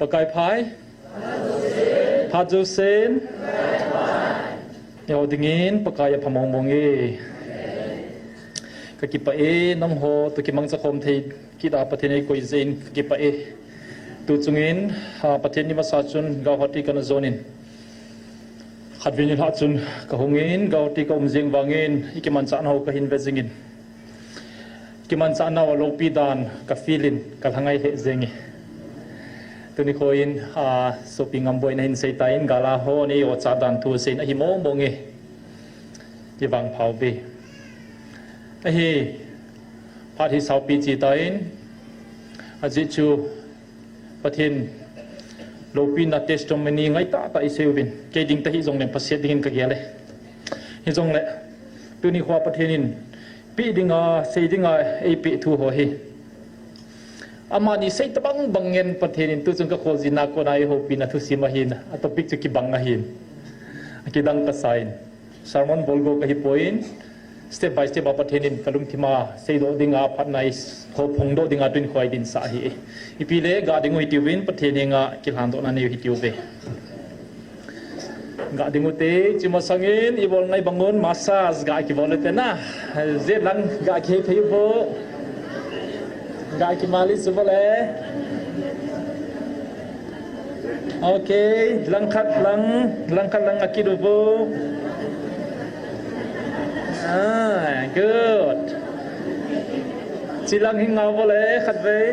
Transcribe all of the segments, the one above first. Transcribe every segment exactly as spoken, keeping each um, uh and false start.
Pakai phai. Phat jousen. Eiho dingin Pakai apha mong mong e. Kakipah e, nangho toh kimangcha khom thei kit a Pathen eikoi jeh in kakipah e. Tu chungin, ah, Pathen ni masa chun Guwahati kana jon in, khatvei nilhah chun kahung in, Guwahati kaum jeng vangin, ikimanchah nau kahin ve jing in, kimanchah nau a loupi dan ka feel in, ka lhangai lheh jeng e. Tuni kho in, ah, sopi Ngamboi nahin sei tan, gal a hon eiho chah dan thu asei in ahi mong mong e. Kivangpha uve. Ahi, phat hi saupi chi tan, ajeh chu Pathen loupina testimony ngai tahtah isei uvin. Kei ding tahih jongleng Pathen dingin kagel e. Hijongle, tuni kho a Pathen in peh dinga, sei dinga eipeh thu ho hi, amani sei tabang bang ngen Pathen in tuchung kakholjin a kona eihoupina thusim ahin, a topic chu kibang ahin. Akidang kasa in. Sermon bol go kahi poi, step by step a Pathen in kalungthim a seidoh dinga phatna eiho phongdoh dinga tuni kho a eidinsah ahi. Ipi le, ga ding u hitiuvin, Pathen henga kilhandohna nei u hitiuve. Ga ding ute, chumasangin, ibol ngai bang un, massage ga kibol ute na. Jet lang ga kihei thei u bou. Ga kimassage u bou le. Okay, langkhat lang, langkhat lang akit u bou. Ah, good. Chilang hi ngah u bou le, khatvei.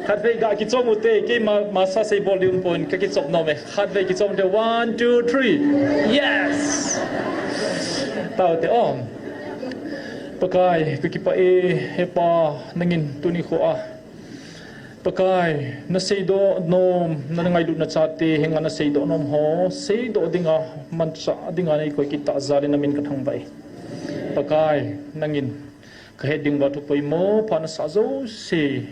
Khatvei ga kichom ute, keima massage sei bol ding um pon, kakichom nom e. Khatvei kichom ute, one, two, three. Yes! Tao te om. Pakai, kakipah e, he Pa, nangin tuni kho a, Pakai, naseidoh nom, nangailutna chate henga naseidoh nom ho seidoh dinga, manchah dinga neikoi kit tah jal in namin kathangvah e. Pakai, nangin kahet ding uva thu poimo pha nasah jouse,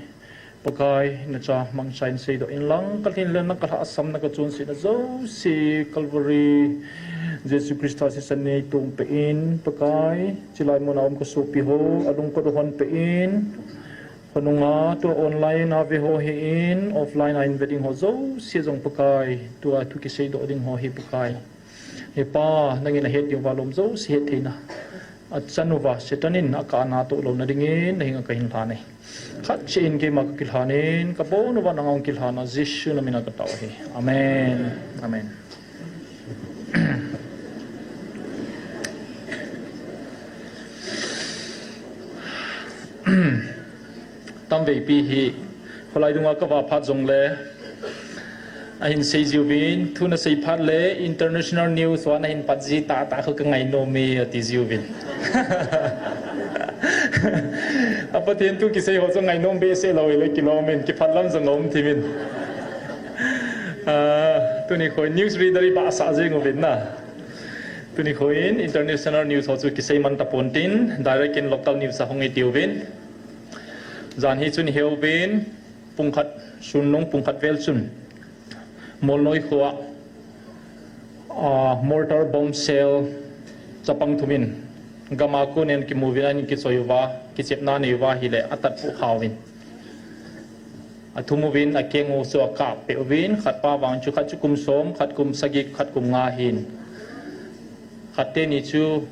Pakai, nacha mangcha in seidoh inlang, kalhin le na, kalhahsamna, kachonsetna jouse Calvary Jesu Christa sisan neitong peh in, Pakai, chulai muna um kasopi ho alungkot u hon peh in, khonunga tua online a ve ho hi in, offline a in ve ding ho jouse jong Pakai, tua thu kiseidoh ding ho hi Pakai, he Pa, nangin ahet ding uva lom jouse hettheina achan uva, Satan in akahna toh louna dingin nahenga kahin lhan e. Khatcheh in keima kakilhan in, kabon uva nanga hung kilhan a, Jesu namina katao ahi. Amen. Amen. Tamveipi hi kholai dunga kava phat jongle ahin sei jiuvin, thu nasei phat le international news a nahin pat ji tahtah kho kangainom e ati jiuvin. A Pathen thu kisei ho chu ngainom behseh lou hile kilom in, kiphat lam jong aum thim in. Ah, tuni kho news reader ibahsah jeng uvin na. Tuni kho in international news ho chu kisei man tapon tin, direct in local news a hung itiuvin. Jan hi chun iheuvin, pungkhat sunlung pungkhat vel chun Molnoi kho a, ah, mortar bomb shell chapang thum in gam a kon in kimu uvin ahin kichoi uva, kichepna anei uva ahile atat pukha uvin, athum uvin, akeng u chu akap peh uvin, khat pa vang chu, khat chu kum som, khat kum sagi, khat kum nga ahin. Khat teni chu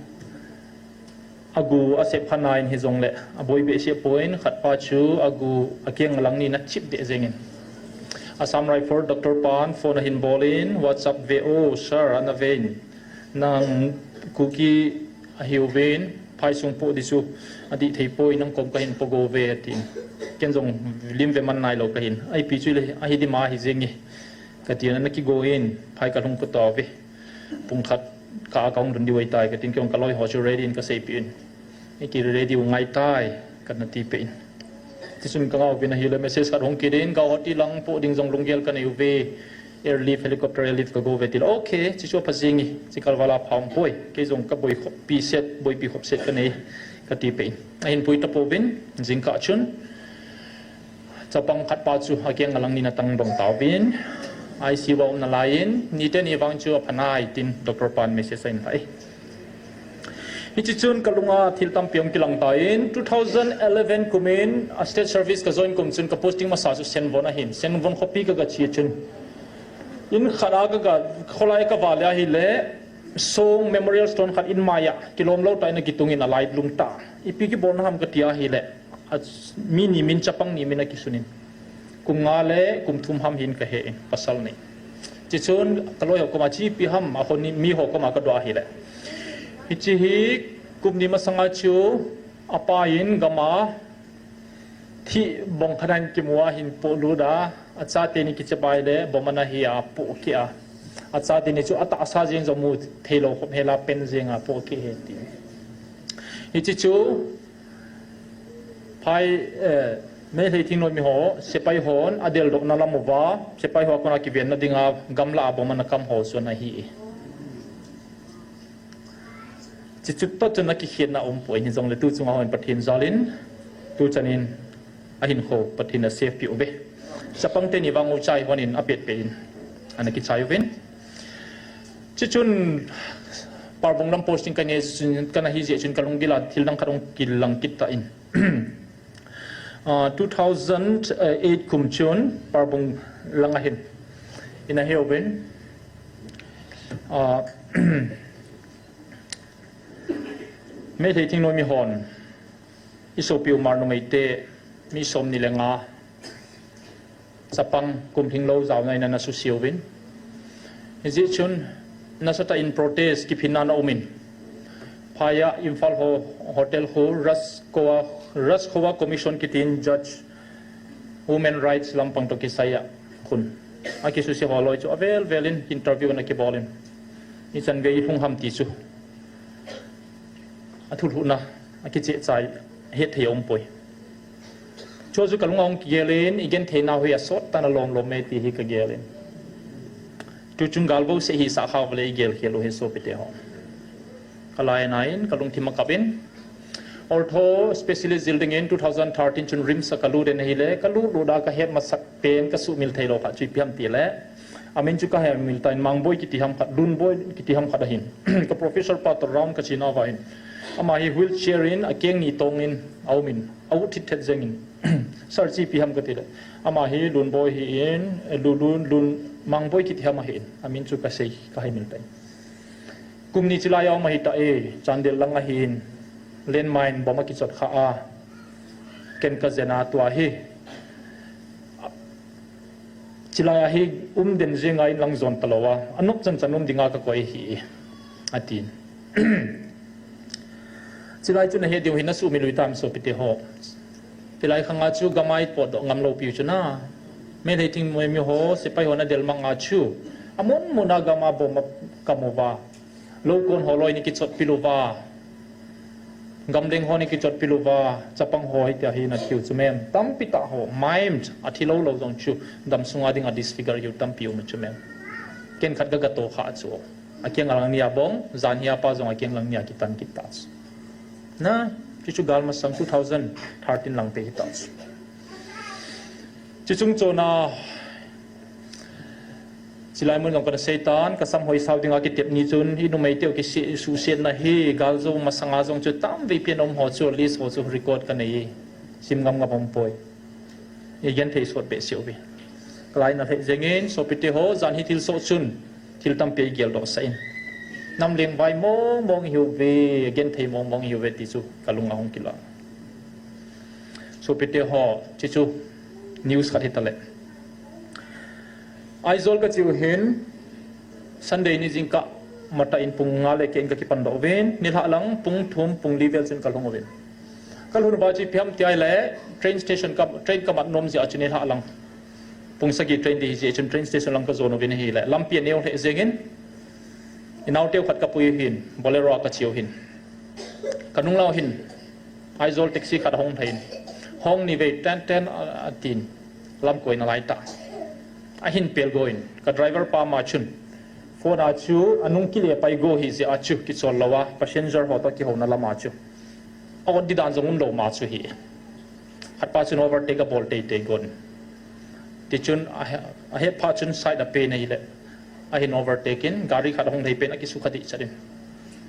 agu asep kha nai in hijongle aboi behseh poi, khat pa chu agu akeng alang ni in achip deh jeng in. Assam Rifle Doctor pan phone ahin bol in, WhatsApp ve o sir, ana ve in, nang Kuki ahiuvin, phaisung poh ding chu adih thei poi, nang kom kahin pogo uve atin. Ken jong lim ve man nailou kahin, ipi chu le ahi dima ahi jeng e katin, ana kigo in phai kalhung kit tauve. Pungkhat kah a kahung lhun diu ahitai katin, kei jong kaloi ho chu ready in kaseipeh in, iki ready u ngai tai kana tipeh in. Tichun kangah uvin ahile message khat hung kit in, Guwahati lang poh ding jong lunggel kanei uve, airlift, helicopter airlift kago uve tile, okay, chuchu apha jeng e, chikal val a pha um poi, kei jong kaboi khop pi set, boipi khop set kanei katipeh in. Ahin pui tapouvin, jingkah chun chapang khat pa chu akeng alang ni in atang dong tauvin, ICU a um nalai in, niteni vang chu apha nai tin doctor pan message ahin lhai. Hiche chun kalunga thil tampi hung kilang tan, two thousand eleven kumin a state service ka join kum chun ka posting masa chu Senvon ahin, Senvon khopi ka ga che chun. In khat a ka ga, kholai ka vale ahile, Song Memorial Stone khat in maiya, kilom lou tah in akitung in alai lum ta. Ipi kibolna ham ka ti ahile, a, mi ni min, chapang ni min akisun in. Kum nga le kum thum ham hin ka he in, pasal ni. Hiche chun ka loi ho koma, ipi ham, a ho ni, mi ho koma ka doh ahile. Hiche hi kum ni masanga chu, apa in gam a, thih bong khat ahin kimu a ahin polut a, achate ni kichep a ahile, bomb ana hi a poh keh a. Achate ni chu atahsa jeng jong mu thei lou khop hel a pen jeng a poh keh e ti. Hiche chu, phai, eh, Meitei thingnoimi ho, sepai hon adeldoh na lam uva, sepai ho a kona kiven na dinga gamla a bomb ana kam ho chu ana hi e. Hiche chu toh chun akikhetna um poi, hijongle tu chunga hon Pathen jal in, tu chan in ahinkho Pathen in a save peh uve. Chapang teni vang u chai hon in apet pet in ana kichai uvin. Hiche chun Parbung lam posting ka nei chun, ka na hi jeh chun ka lunggil a thil dang khat hung kilang kit tan. Ah, two thousand eight kum chun Parbung lang ahin. Ina he uvin. Ah, Meitei thingnoimi hon, i sopi u Hmar numei te, mi som ni le nga, chapang kum lhinglou jaona in ana susia uvin. Hijeh chun, nasatah in protest kiphinna ana um in. Phai a Imphal ho, hotel khu, Rajkhova, Rajkhova Commission kitin judge, human rights lampang toh kisai a khun. Akisusia ho loi chu avel vel in interview ana kibol in. Ichan vei hung ham ti chu. Athulhuhna, akicheh chai, het thei a um poi. Chu chu ka lunga hung kigel in, i genthei nau hi asot tan alom lom e ti hi ka gel in. Tu chung gal bo se hi sa kha vale i gel khel u hi sopite ho. Ka lai na in, ka lungthim a kap in. Ortho specialist jil ding in two thousand thirteen chun RIMS a ka lut in ahile, ka lut lut a ka het masak pen ka sumil thei lou kha chu ipi ham ti le. Amin chu ka hemil tan, Mangboi kiti ham khat, Lunboi kiti ham khat ahin. Ka professor pa toh round ka chena uva hin. Ama hi wheelchair in, akeng ni tong in, a um in, a ut thit thet jeng in. Sir chi ipi ham ka ti le. Ama hi Lunboi hi in, eh, Lu, Lu, Lun, Mangboi kiti ham ahin. Amin chu ka sei, ka hemil tan. Kum ni chilai a um ahi ta e, Chandel lang ahin. Landmine bomb akichot kha a. Ken ka jen a tua hi. Chilai a hi um den jeng a in lang jon talou a, anop chan chan um dinga ka koi hi, atin. Chilai chu na he diu hi na sumil u tam sopite ho. Chilai khang a chu gam a i potdoh ngam lou piu chu na. Meitei thingnoimi ho, sepai ho na del mang a chu. Amun mun a gam a bomb a kam uva. Lou kon ho loi ni kichot pil uva. Gamleng ho ni kichot pil uva, chapang ho hitia hi na thiu chu mem. Tampi tah ho, maimed, athi lou lou jong chu, dam sunga ding a disfigure hiu tampi um chu mem. Ken khat ka ga to kha chu. Akeng lang nia bong, jan hi apa jong akeng lang nia kitan kit ta chu. Na, chu chu gal masang two thousand thirteen lang pe hi ta chu. Chuchung chona, chilai mun jong kana sei tan, ka sam hoi sao dinga kitep ni chun, i numei teu kisi, suhsiatna hi, gal jo masanga jong chu tam vei pen um ho chu, list ho chu record ka nei, sim ngam ngam um poi. I genthei sot behseh uve. Ka lai na lheh jeng in, sopite ho, jan hi thil soh chun, thil tampi i geldoh sah in. Nam leng vai mong mong i hiu ve, genthei mong mong i hiu ve ti chu, ka lung a hung kila. Sopite ho, chu chu news khat hi ta le. Aizawl ka chiu hin, Sunday ni jingkah matah in pung nga le keh in ka kipan doh uvin, nilhah lang pung thum pung li vel chun ka lhung uvin. Ka lhun uva chu ipi ham ti ahile, train station ka, train ka mat nom jeh a chu nilhah lang. Pung sagi train di hi jeh chun train station lang ka jon uvin ahile, lampi a neo lheh jeng in, i nauteu khat ka pui u hin, Bolero a ka chiu hin. Ka nung lau hin, Aizawl taxi khat ahung lhai in, hong ni vei ten ten a, atin, lam koi na lai ta. Ahin pel go in, ka driver pa ama chun, phone a chu, anung kile pai go hi jeh a chu, kichol lou a, passenger ho toh kihouna lam a chu. A ot di dan jong um lou ma chu hi. Khat pa chun overtake a bol tei tei gon. Ti chun a he, a he pha chun side a pe nei le. Ahin overtake in, gari khat ahung lhai pen a kisukha dih chat in.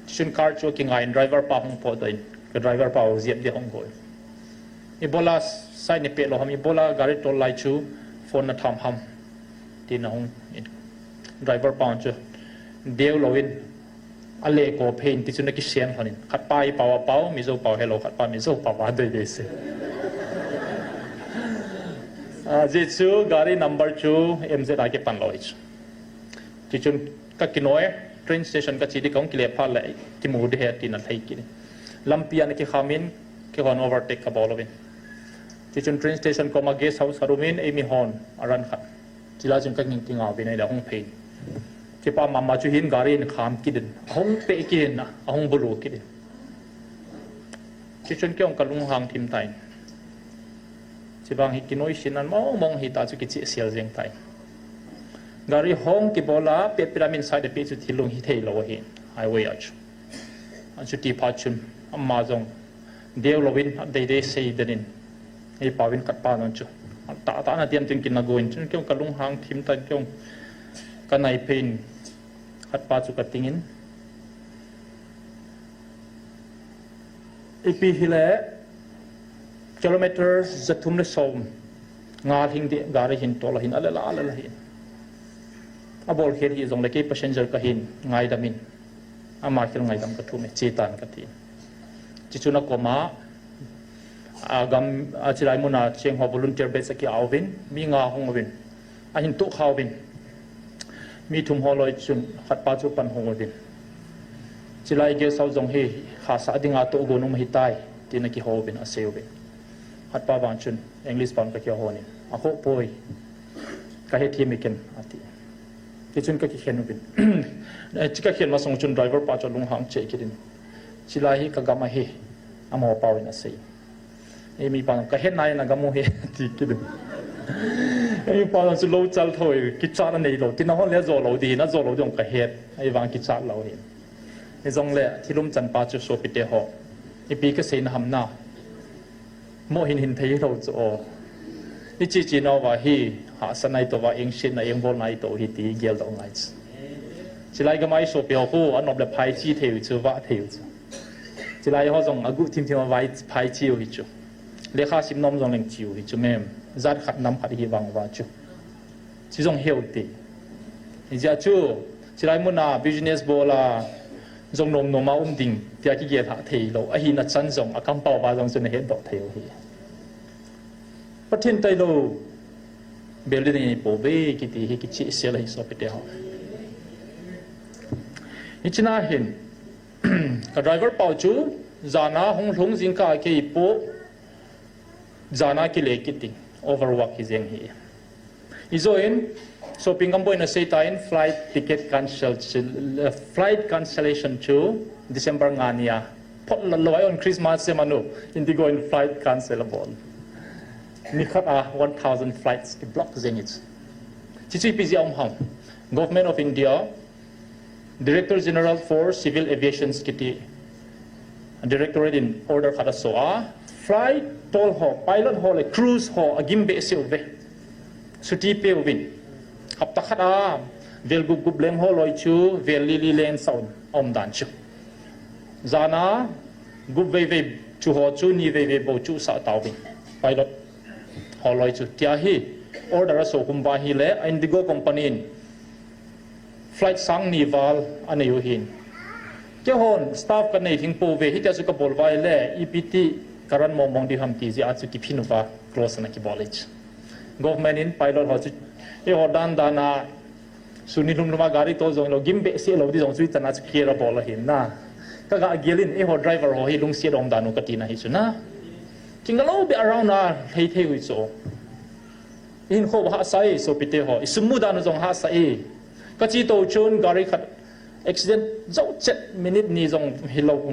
Chun car chu kingai in driver pa hung potdoh in, ka driver pa ho jep ding hung koi. Ibola sign nei peh lou ham, ibola gari tol lai chu phone na tham ham, tin ahung in. Driver pa chu deu lou in, ale ko phe in, tichun akisen lhon in. Khat pa i pao a pao, Mizo pao helou, khat pa Mizo pao a dei dei se. Ah, ajeh chu gari number chu M Z a kipan lou hi chu. Tichun ka kinoi, train station ka che ding, ka hung kile phat le kimu ding ahi tin alhai kit in. Lampi a ana kikham in, keihon overtake ka bol uvin. Tichun train station koma guest house khat um in, eimi hon aran khat. Chilai chun ka ging kingah uvin, ahile ahung pei in. Chipa mama chu hin gari in kham kit in, ahung peh kit in, ahung bulu kit in. Tichun kei jong ka lunghang thim tan. Chuvang hi kinoisin an mong mong hita chu kichehsel jeng tan. Gari hong kibol a, pet pet a min side a peh chu thil hung hithei lou ahi, highway a chu. Achuti phat chun, ama jong deu lou in, adei dei sei den in. Ei pao in khat pa jong chu. Tah tah na tiam tin kin na go in chun, kei jong ka lunghang thim tan, kei jong ka nai pei in khat pa chu ka ting in. Ipi hile, kilometer jathum le som nga lhing ding gari hin tol ahin, ale la, ale la hin. Abol khel hih jongle kei passenger ka hin ngaidam in. Ama khel ngaidam ka thum e, che tan ka ti. Tichun akoma, agam, achilai muna cheng ho volunteer batch a ki-a uvin, mi nga hung uvin. Ahin toh kha uvin. Mi thum ho loi chun khat pa chu pan hung uvin. Chilai guest house jong hi hahsa dinga tohgon um ahitai, tin akihou uvin, asei uvin. Khat pa vang chun English pan ka kihou in, akhoh poi, ka hethem e ken, ati. Tichun ka kikhen uvin. Eh, chi ka khen masang chun driver pa chu alunghang cheh kit in. Chilai hi ka gam ahi, amaho pao in asei. Eimi pa, ka het nai na gam u hi, ti kit in. Eimi pa chu lou chal tho, kichat anei lou. Tina hon le ajo lou ding, ajo lou ding ka het. Ahivang kichat lou hi. Hijongle, thil umchan pa chu sopite ho. Ipi ka seina ham na. Mo hin hin thei lou chu o. I chi chi nauva hi, hahsa nai touva, engsetna, engbolna i tou hi ti geldoh ngai chu. Chilai gam a i sopi ho khu, anop le phaichi thei u chu, vah thei u chu. Chilai ho jong aguh thim thim a vai phaichi u hi chu. Lekha sim nom jong leng chi u hi chu mem. Jat khat nam khat hi vang uva chu. Chi jong heu te. Hijeh a chu, chilai muna business bol a, jong nom nom a um ding, tia kigel hah thei lou. Ahina chan jong, a kampao va jong chu na hetdoh thei u hi. Pathen tailou, bel ding nei pouve, kiti hi kichehsel ahi sopite ho. Hichea hin, ka driver pau chu, jana hung lhung jingkah kei po, jana kile kiti, overwork hi jeng hi. Ijo in, shopping gam boina seita in flight ticket cancel, uh, flight cancellation chu December nga nia. Phot la lou a on Christmas se manu, Indigo in flight cancel abol. Nikhat a one thousand flights ki block jeng hi. Chichi pi jeh a um ham. Government of India, Director General for Civil Aviation kiti Directorate in order khat aso a, flight tol ho, pilot ho le crews ho agim behseh uve. Chuti peuvin. Hapta khat a, vel gup gup leng ho loi chu, vel li li leng sa un, aum dan chu. Jana, gup vei vei chu ho chu, ni vei vei bou chu sa tauvin. Pilot ho loi chu. Tia hi, order aso khum uva ahile, Indigo Company in, flight sang ni val anei u hin. Keihon staff kanei lhing pouve, hitia chu kabol uva ahile, ipi ti karan mong mong ding ham ti jeh a chu kiphin uva, close ana kibol e chu. Government in pilot ho chu, eiho dan dan a, suni lhum lhum a gari tol jong lou, gim behseh lou ding jong chu ichan a chu care abol ahin na. Kaga gel in, eiho driver ho hi lungset aum dan u katina hi chu na. Kinga lou beh around a, lhei thei u hi chu. Ihinkho hahsa e, sopite ho. Isum mu dan u jong hahsa e. Kache tou chun gari khat accident jou chet minute ni jong hilou,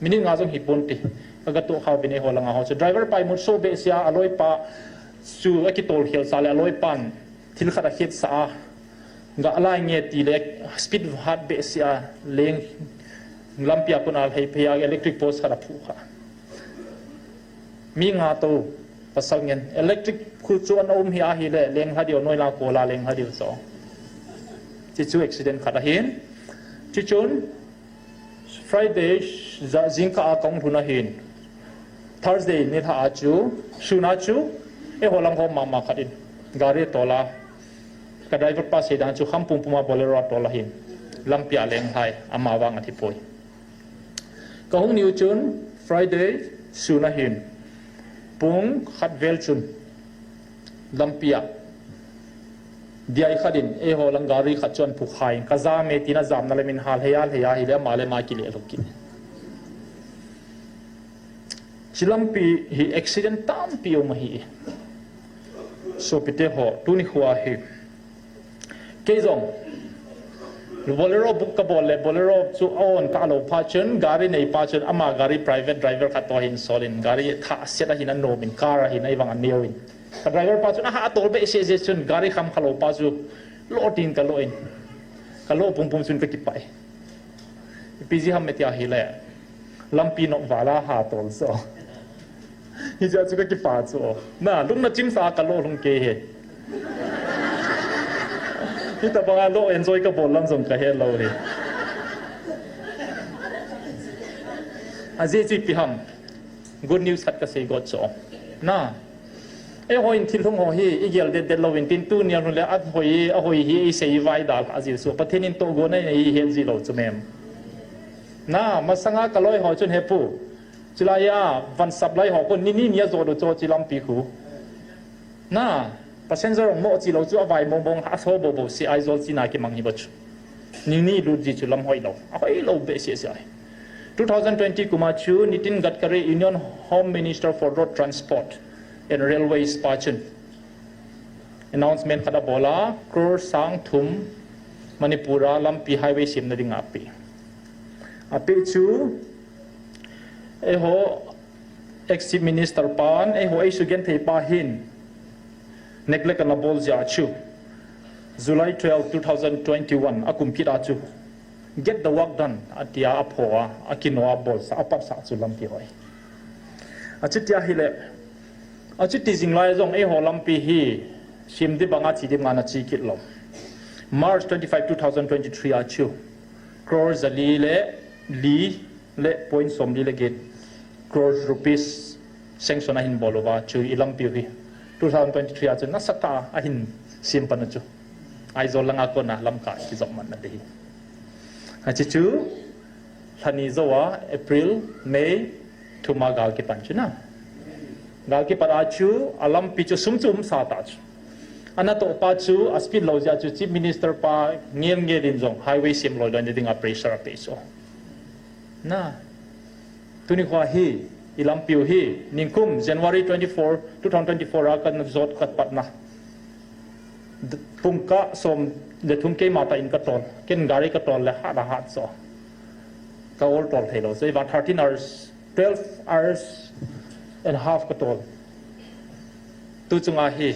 minute nga jong hipon ti. Kaga toh kha uvin eiho langa ho chu. Driver pa imut so behseh a, aloipa chu akitol khel sa le aloipan thil khat akhetsah a. Ga lai nge ti le speed hat behseh a leng lampi a kon a lhei phei a electric post khat aphu kha. Mi nga tou, pasal ngen. Electric khu chu ana um hi ahile, leng lha diu, noi la ko la leng lha diu chu. Chi chu accident khat ahin. Chi chun, Friday, ja-, jingkah a kahung lhun ahin. Thursday nilhah a chu, sun a chu, eiho lang ho mama khat in gari tol a, ka driver pa seidan chu kham pumpum a Bolero a tol ahin. Lampi a lenglhai, ama vang athipoi. Kahung niu chun Friday sun ahin. Pung khat vel chun lampi a D I khat in eiho lang gari khat chu ahin phukhai in, ka jam e tin ajamna le min hal hei a, hei a, hile ama le ama kile lou kit. Chi lampi hi accident tampi um ahi. Sopite ho, tuni khoa hi kei jong Bolero book kabol le, Bolero chu a-on kah lou phat chun, gari neipa chun ama gari private driver khat toh ahin sol in, gari thah set ahin anom in, car ahin ahivang aneo in. Ka driver pa chun aha tol behseh jeh chun, gari kham kha lou pa chu lo tin kalo in, kalo pumpum chun kakipah e. Ipi jeh ham tia hile, lampi nop val a ha tol so. Hijeh chu kakipah chu. Na, lungna chimsa kalo lhung kei e. Hitabang a lo enjoy kabol lam jong kahe lou e. Ajeh chu ipi ham. Good news khat kasei got chu. Na, eiho in thil hung ho hi igel det det lou in tin, tunia lhun le ahoi, ahoi hi isei vai dal ajiu chu. Pathen in tohgon anei het ji lou chu mem. Na, masanga kaloi ho chun, he pu, chilai a van sap lai ho khu nini nia jo do cho chi lampi khu. Na, passenger ong mo chi lou chu avai mong mong, aso bo bo si Aizawl china kimang hi bo chu. Nini lut ji chu lam hoi lou. Ahoi lou behseh seh ahi. Two thousand twenty kum a chu Nitin Gadkari, Union Home Minister for Road Transport and Railways pa chun announcement khat abol a, crore sang thum Manipur a lampi highway semna dinga ape. Ape chu, eiho ex-Chief Minister pan, eiho eisugenthei pa hin neglect ana bol jeh a chu, July twelve, two thousand twenty-one a kum kit a chu, "Get the work done," atia apho a, akino a bolsa, apatsah chu lampi hoi. Achuti ahile, achuti jing lai jong eiho lampi hi sem ding banga chi ding banga ana chi kit lou. March twenty-five, two thousand twenty-three a chu, crore jali le li le point somli le get crore rupees sanction ahin bol uva chu ilampiu hi two thousand twenty-three a chu nasatah a ahin sem pan u chu Aizawl langa kona Lamka kijop man na te hi. Achi chu lhani jou a April, May, thum a gal kipan chu na. Gal kipat a chu alampi chu sum chu umsa ta chu. Anatoh pa chu aspeed lou jeh a chu Chief Minister pa ngel ngel in jong highway sem loi loi na dinga pressure ape chu. Na. Tuni khoa hi, ilampiu hi, ningkum January twenty-four, two thousand twenty-four a kana jot kapat na. D-, pungkah som le thum keima tah in katol. Ken gari katol le hat a hat chu. Ka ol tol thei lou. So, iva thirteen hours, twelve hours and half katol. Tu chunga hi,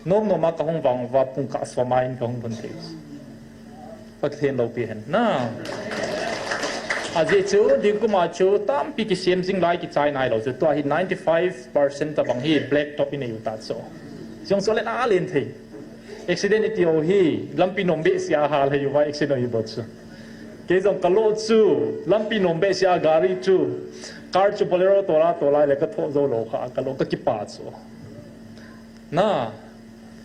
nom nom a kahung vang uva pungkah som a in kahung lhun thei. Pathen loupi hen. Na. Ajeh chu, ningkum a chu, tampi kisem jing lai kichai nai lou chu. Tua hi ninety-five percent tabang hi black top inei u ta chu. Jong chu len a len thei. Accident iti u hi, lampi nom behseh a hal hei uva accident u hi bo chu. Kei jong kalo chu, lampi nom behseh a gari chu, car chu Bolero tola tola le kathoh jou lou kha, kalo kakipah chu. Na,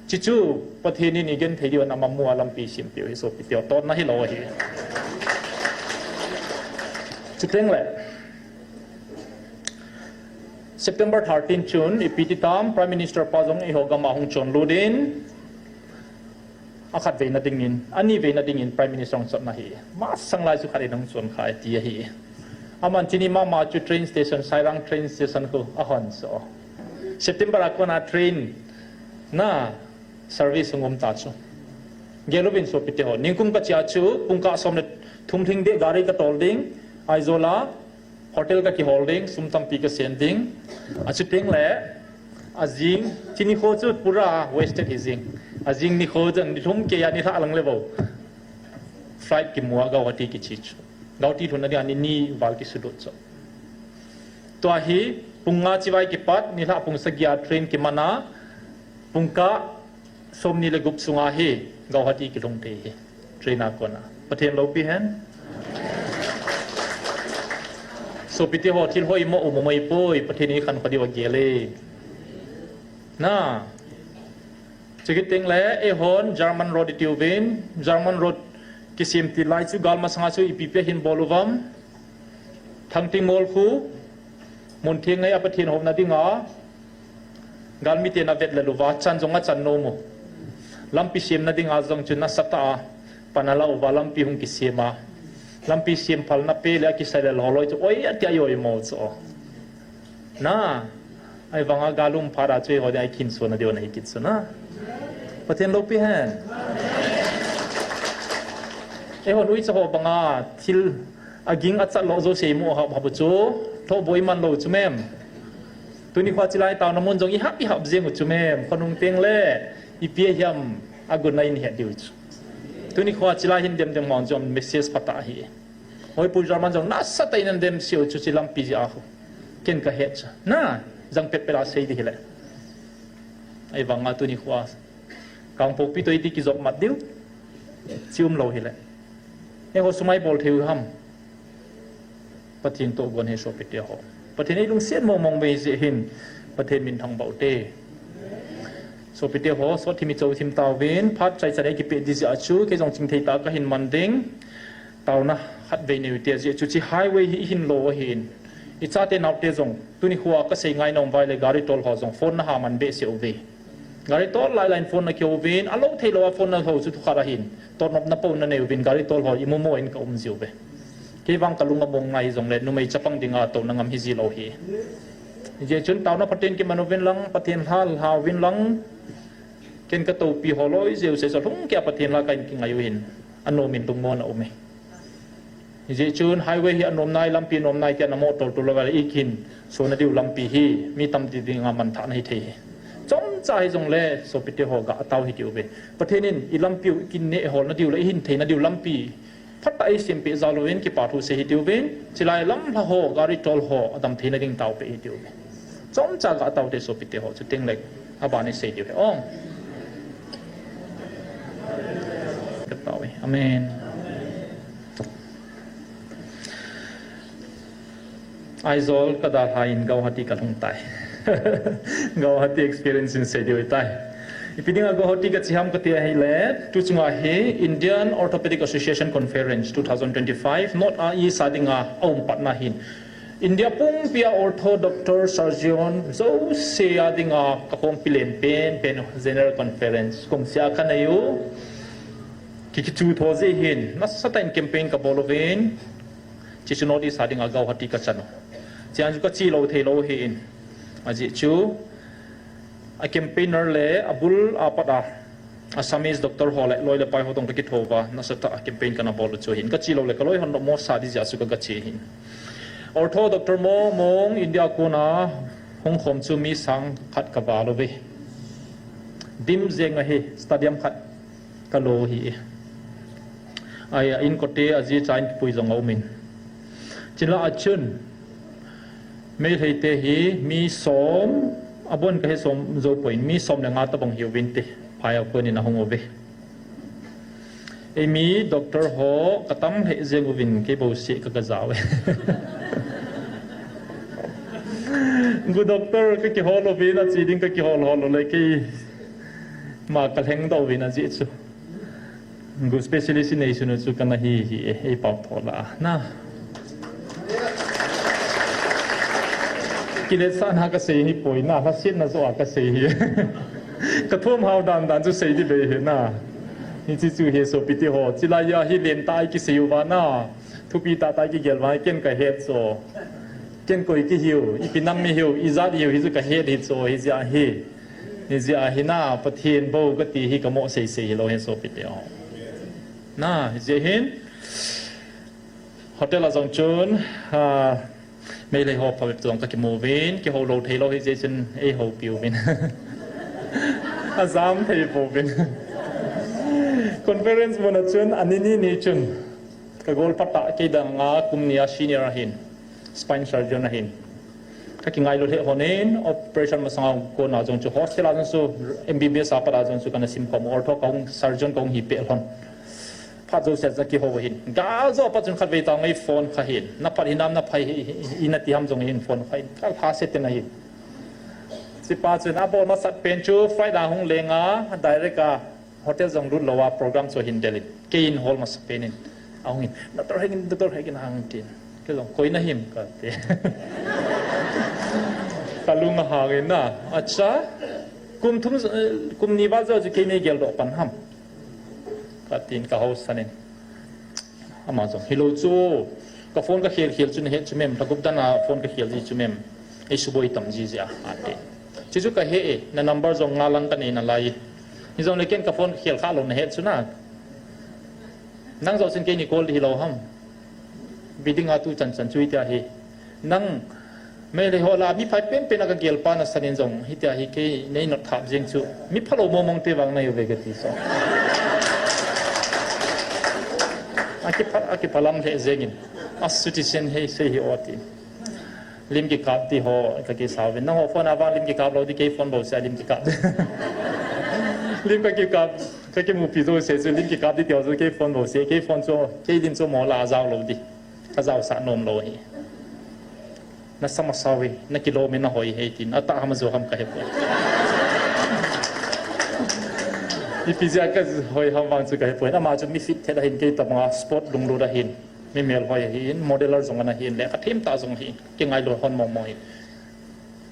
chi chu Pathen in igenthei diu ana mamu a lampi sempiu hi sopite ho, totna hilou ahi. Chuteng le, September thirteen chun, ipi ti tam, Prime Minister pa jong eiho gam a hung chon lut in, akhat veina dingin, ani veina dingin Prime Minister hung chon na hi. Masang lai chu khat in hung chon kha e ti ahi. Aman chini mama chu train station, Sairang train station khu ahon so. September a kona train na service hung um ta chu. Gel uvin sopite ho. Ningkum kachia chu, pungkah som le thum lhing ding gari katol ding, Aizawl a, hotel kakihol ding, sum tampi kasen ding. Achuteng le, ajing, chini kho chu pura wasted hi jing. Ajing nikho jong, nilhum kei a nilhah lang le bou. Flight kimu a Guwahati kiche chu. Guwahati lhunna dia ni ni val kisulut chu. Tua hi, pung nga chibai kipat, nilhah pung sagi a train kiman a, pungkah somni le gup sunga hi Guwahati kilhung thei hi. Train a kona. Pathen loupi hen. Sopite ho, thil hoimo um umai poi, Pathen in ikhen kha diu agel e. Na. Chukit teng le, eihon German road itiuvin, German road kisem til lai chu gal masanga chu ipi pi ahin bol uvam. Thangting mol khu, mun theng ngai a Pathen houna dinga, galmi ten avet lel uva, chan jong achan nom u. Lampi semna dinga jong chu nasatah a pan ala uva, lampi hung kisem a. Lampi sem phalna pe le akisei lel ho loi chu, oi, ati a oi mo chu. Na, ahivanga gal um phat a chu eiho dinga ikhin suhna diu ahi kit chu na. Pathen loupi hen. Eihon uicha ho banga thil aging achat lo jouse imu hap hap u chu, thohboi man lou chu mem. Tuni khoa chilai taona mun jong ihap ihap jeng u chu mem. Khonung teng le, ipi ahiam agun a ihet diu chu. Tuni khoa chilai hin dem dem hon jong message phatah ahi. Hoipu German jong nasatah in ana dem seh u chu chi lampi jeh a khu. Ken kahet chu. Na, jang pet pet a sei di hile. Ahivanga tuni khoa Kangpokpi toh iti kijop mat diu. Chi um lou hile. Eiho sum a ibol thei u ham. Pathen toh gon ahi sopite ho. Pathen in eilungset mong mong uve hijeh hin. Pathen min thangvah u te. Sopite ho, sot thim icho thim tauvin, phat chaichan eikipeh di jeh a chu, kei jong chingthei tah a kahin man ding. Taona khatvei nei u te, ajeh chu chi highway hi ihin lou ahin. Ichate naote jong, tuni khoa kasei ngai nom uva ahile gari tol ho jong phone na ha man behseh uve. Gari tol lai lai in phone na kiho uvin, alou thei lou a phone na ho chu thukhat ahin. Totnopna pou na nei uvin, gari tol ho imu mo in ka um jiu ve. Kei vang kalung among ngai hijongle, numei chapang dinga touna ngam hiji lou hi. Hijeh chun taona phaten kiman uvin lang, Pathen lha lha uvin lang, ken katoupi ho loi jeh u seh chu lhung keiya Pathen lha kahin kingai u hin, anom in lungmon a um e. Hijeh chun highway hi anom nai, lampi nom nai tia na motor tol lou vale, ikin sona diu lampi hi, mi tamtah dinga manthahna hithei hi. Chomcha hijongle, sopite ho gah tau hiti uve. Pathen in ilampi u ikin neh holna diu le, ihin theina diu lampi phatah a eisempeh jal uvin, kipa thu sei hiti uvin, chilai lamlha ho, gari tol ho, adam theina ding taopeh hiti uve. Chomcha gah tau te sopite ho, chuteng le, aban isei diu ahi. Ong. Ka tao e. Amen. Aizawl kadalhan Guwahati kalhung tai. Guwahati experience in sei diu ahitai. Ipi dinga Guwahati kache ham kati ahile, tu chunga hi Indian Orthopedic Association Conference two thousand twenty-five, North a East a dinga aum patna hin. India pumpia ortho doctor surgeon jouse a dinga kakhompi len penpen general conference kumsea kanei u. Ki, kichu tho jeh hin, nasatah in campaign kabol uvin. Chuche chu North East a dinga Guwahati kachan u. Chuin chu kache lou thei lou ahin. Ajeh chu, a campaigner le abul apat a Assamese doctor ho le loi le pai ho toh kakitho uva, nasatah a campaign kana bol u chu ahin. Kache lou le kaloi hon mo sa di jeh a chu ka, kache ahin. Ortho doctor mong mong India kona hung khom chu mi sang khat kaval uve. Dim jeng ahi, stadium khat kalo ahi. Ahi a inkote aji cha in kipui jong aumin. Chule achun, Meitei te hi mi som, abon kahe som jou poi, mi som le nga tobang hiuvinte, phai a konin ahung uve. Eimi doctor ho katam lheh jeng uvin kei bouseh ka, kajao e. Gu doctor kakihol uvin, ache ding kakihol hol u le keima kalheng doh uvin ajeh chu. Gu specialist inei sunu chu kana hi hi e, eipao tho la na. Kiletsahna kasei hipoi na, lhasetna joh a kasei hi. Kathum hao dan dan chu sei di bei hi na. Hiche chu hi sopite ho. Chilai a hi lentah a ikisei uva na. Thupi tahtah a ikigel uva, ken kahet chu. Ken koi kihiu, ipi nam mi hiu, ijat hiu, hichu kahet hi chu, hijeh a hi. Hijeh a hi na, Pathen bou kati hi kamoh seisei hilou hi sopite ho. Na, hijeh hin. Hotel a jong chun, a, Meitei ho phabep jong kakimu uvin, kihou lou thei lou hijeh chun eihoupi uvin. Ajam thei pouvin. Conference mun a chun, ani ni ni chun, kagol phat a kei dang a kum ni a senior ahin, spine surgeon ahin. Kakingailu lheh lhonin, operation masanga kona jong chu hostel a jong chu, M B B S a pat a jong chu kana simkhom, ortho kahung, surgeon kahung hi peh lhon. Phat jouse a kihou hin. Gal jo pa chun khatvei tah ngai phone kha hin. Na phat hinam na phai hi, hi, hi, ina ti ham jong hin phone kha hin. Ka lha se te na hin. Chupa chun abol masat pen chu flight a hung leng a, direct a hotel jong lut lou a program chu hin del in. Kei in hol masat pen in. Ahung in. Doctor Hegin, Doctor Hegin hang tin. Kei jong koi na him ka ti. Ka lung ahang in na. Acha. Kum thum, eh, kum ni val jo chu kei nei geldoh pan ham. Ka tin ka hausa in. Ama jong, "Hilou chu, ka phone ka khel khel chu na het chu mem, lha gup dan a phone ka khel ji chu mem. Ei suboi tam ji ji a," ati. Chuchu ka he e, na number jong nga lang ka nei nalai. Hijongle ken ka phone ka khel kha lou na het chu na. Nang jo sin kei ni call di hilou ham. Biding a tu chan chan chu hitia hi. Nang Meitei ho lah a mi pha penpen a ka gel pa nasan in jong, hitia hi kei nei not thap jeng chu. Mi phalou mong mong te vang na hiuve ka ti so. Akipha, akipha lam lheh jeng in. A suti sen hei sei hi o ti. Lim kikap ti ho ka kisa uvin. Nangho phone a vang lim kikap lou di, kei phone bou se a lim kikap. Lim ka kikap, ka kimupi jouse chu lim kikap di ti ho chu kei phone bou se, kei phone chu, kei lim chu mo lah a jao lou di. Ka jaosah nom lou hi. Na sa masa uve, na kilom e, na hoi e tin, atah ham ajo ham ka hepoi. Ipi jeh a ka hoi ham vang chu ka hepoi. Ama chu mi fit thet ahin, kei tobang a sport lunglut ahin, mi melhoi ahin, modeler jong ana hin, lekha them tah jong ahin, kingailu hon mong mong ahin.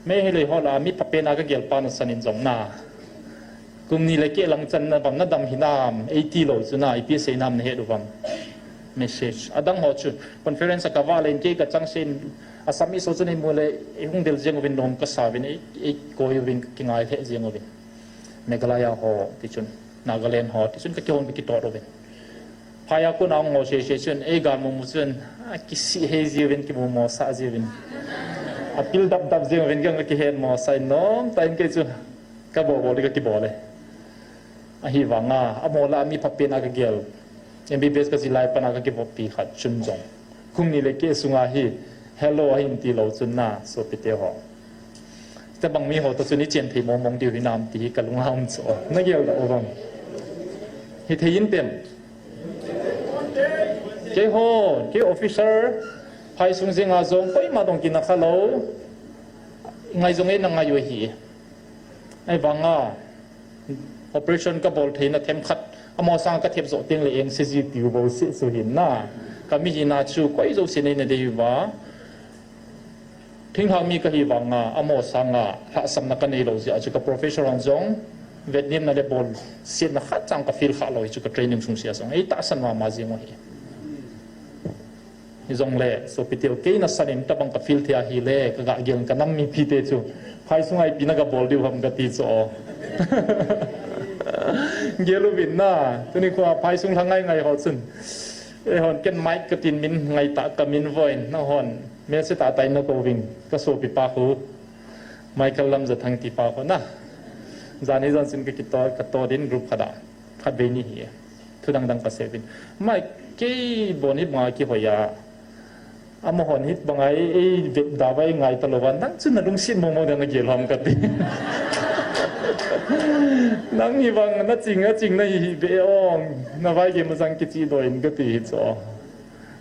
Meitei ho lah a mi pha pen a ka gel pa nasan in jong na. Kum ni le keh lang chan na bang na dam hinam, ei ti lou chu na, ipi sei nam na het u vang. Message. Adang ho chu, conference a ka va le in kei ka chang se in, Assamese ho chu nei mu le, ei hung del jeng uvin lom ka sa uvin, ei, ei koi uvin, kingai lheh jeng uvin. Meghalaya ho, ti chun, Nagaland ho, ti chun ka kihon ka kitot uvin. Phai a kon a hung ho se se chun, ei gal mu mu chun, a kisih hei ji uvin, kimu mo sa ji uvin. A pil dap dap jeng uvin, ka kihet mo sa in nom, ta in kei chu, ka bol bol di ka kibol e. Ahivanga, amaho lah a mi pha pen a ka gel. M B B S ka ji lai pan a ka kivop pi khat chun jong. Kum ni le keh sunga hi, hello ahin ti lou chun na, sopite ho. Tabang mi ho toh chun i chen thei mong mong diu hinam ti hi ka lung a um chu. Na gel da u vang. Hithei in tem. Kei ho, kei officer, phai sung jeng a jong, koima dong kina kha lou. Ngai jong ei na ngai u hi. Ahivanga, operation ka bol theina themkhat, amaho sang ka thep joh teng le eng se ji tiu bou se chu hin na. Ka mi hina chu koi jouse nei na dei uva. Thinglhang mi ka hi vanga, amaho sanga lhahsamna ka nei lou jeh a chu ka professor hon jong, vetnemna le bolsetna khat chang ka feel kha lou hi chu ka training sung se a jong. Ei tahsan mama jeng u hi. Hijongle, sopite u, kei nasan in tabang ka feel thei ahile, ka ga gel ka nam mipi te chu. Phai sunga ipi na ga bol diu ham ka ti chu. Gel uvin na, tuni khoa phai sung lha ngai ngai ho chun. Eihon ken Mike ka tin min ngai ta ka min voin, nahon. Message tah tah in na kou ving, ka sopi pa khu. Michael Lamjathang ti pa khu na. Jan hi jan sin ka kito, ka to din group khat a. Khatvei ni hi. Thu dang dang ka sei uvin. Mike, kei bon hi banga kihoi a. Amahon hi banga ei, ei vet da vai ngai ta lou va. Nang chu na lungset mong mong dan na gel ham ka ti. Nang hi bang na ching, na ching na hi hi be ong. Na vai ge ma jang kichi doin ka ti hi chu.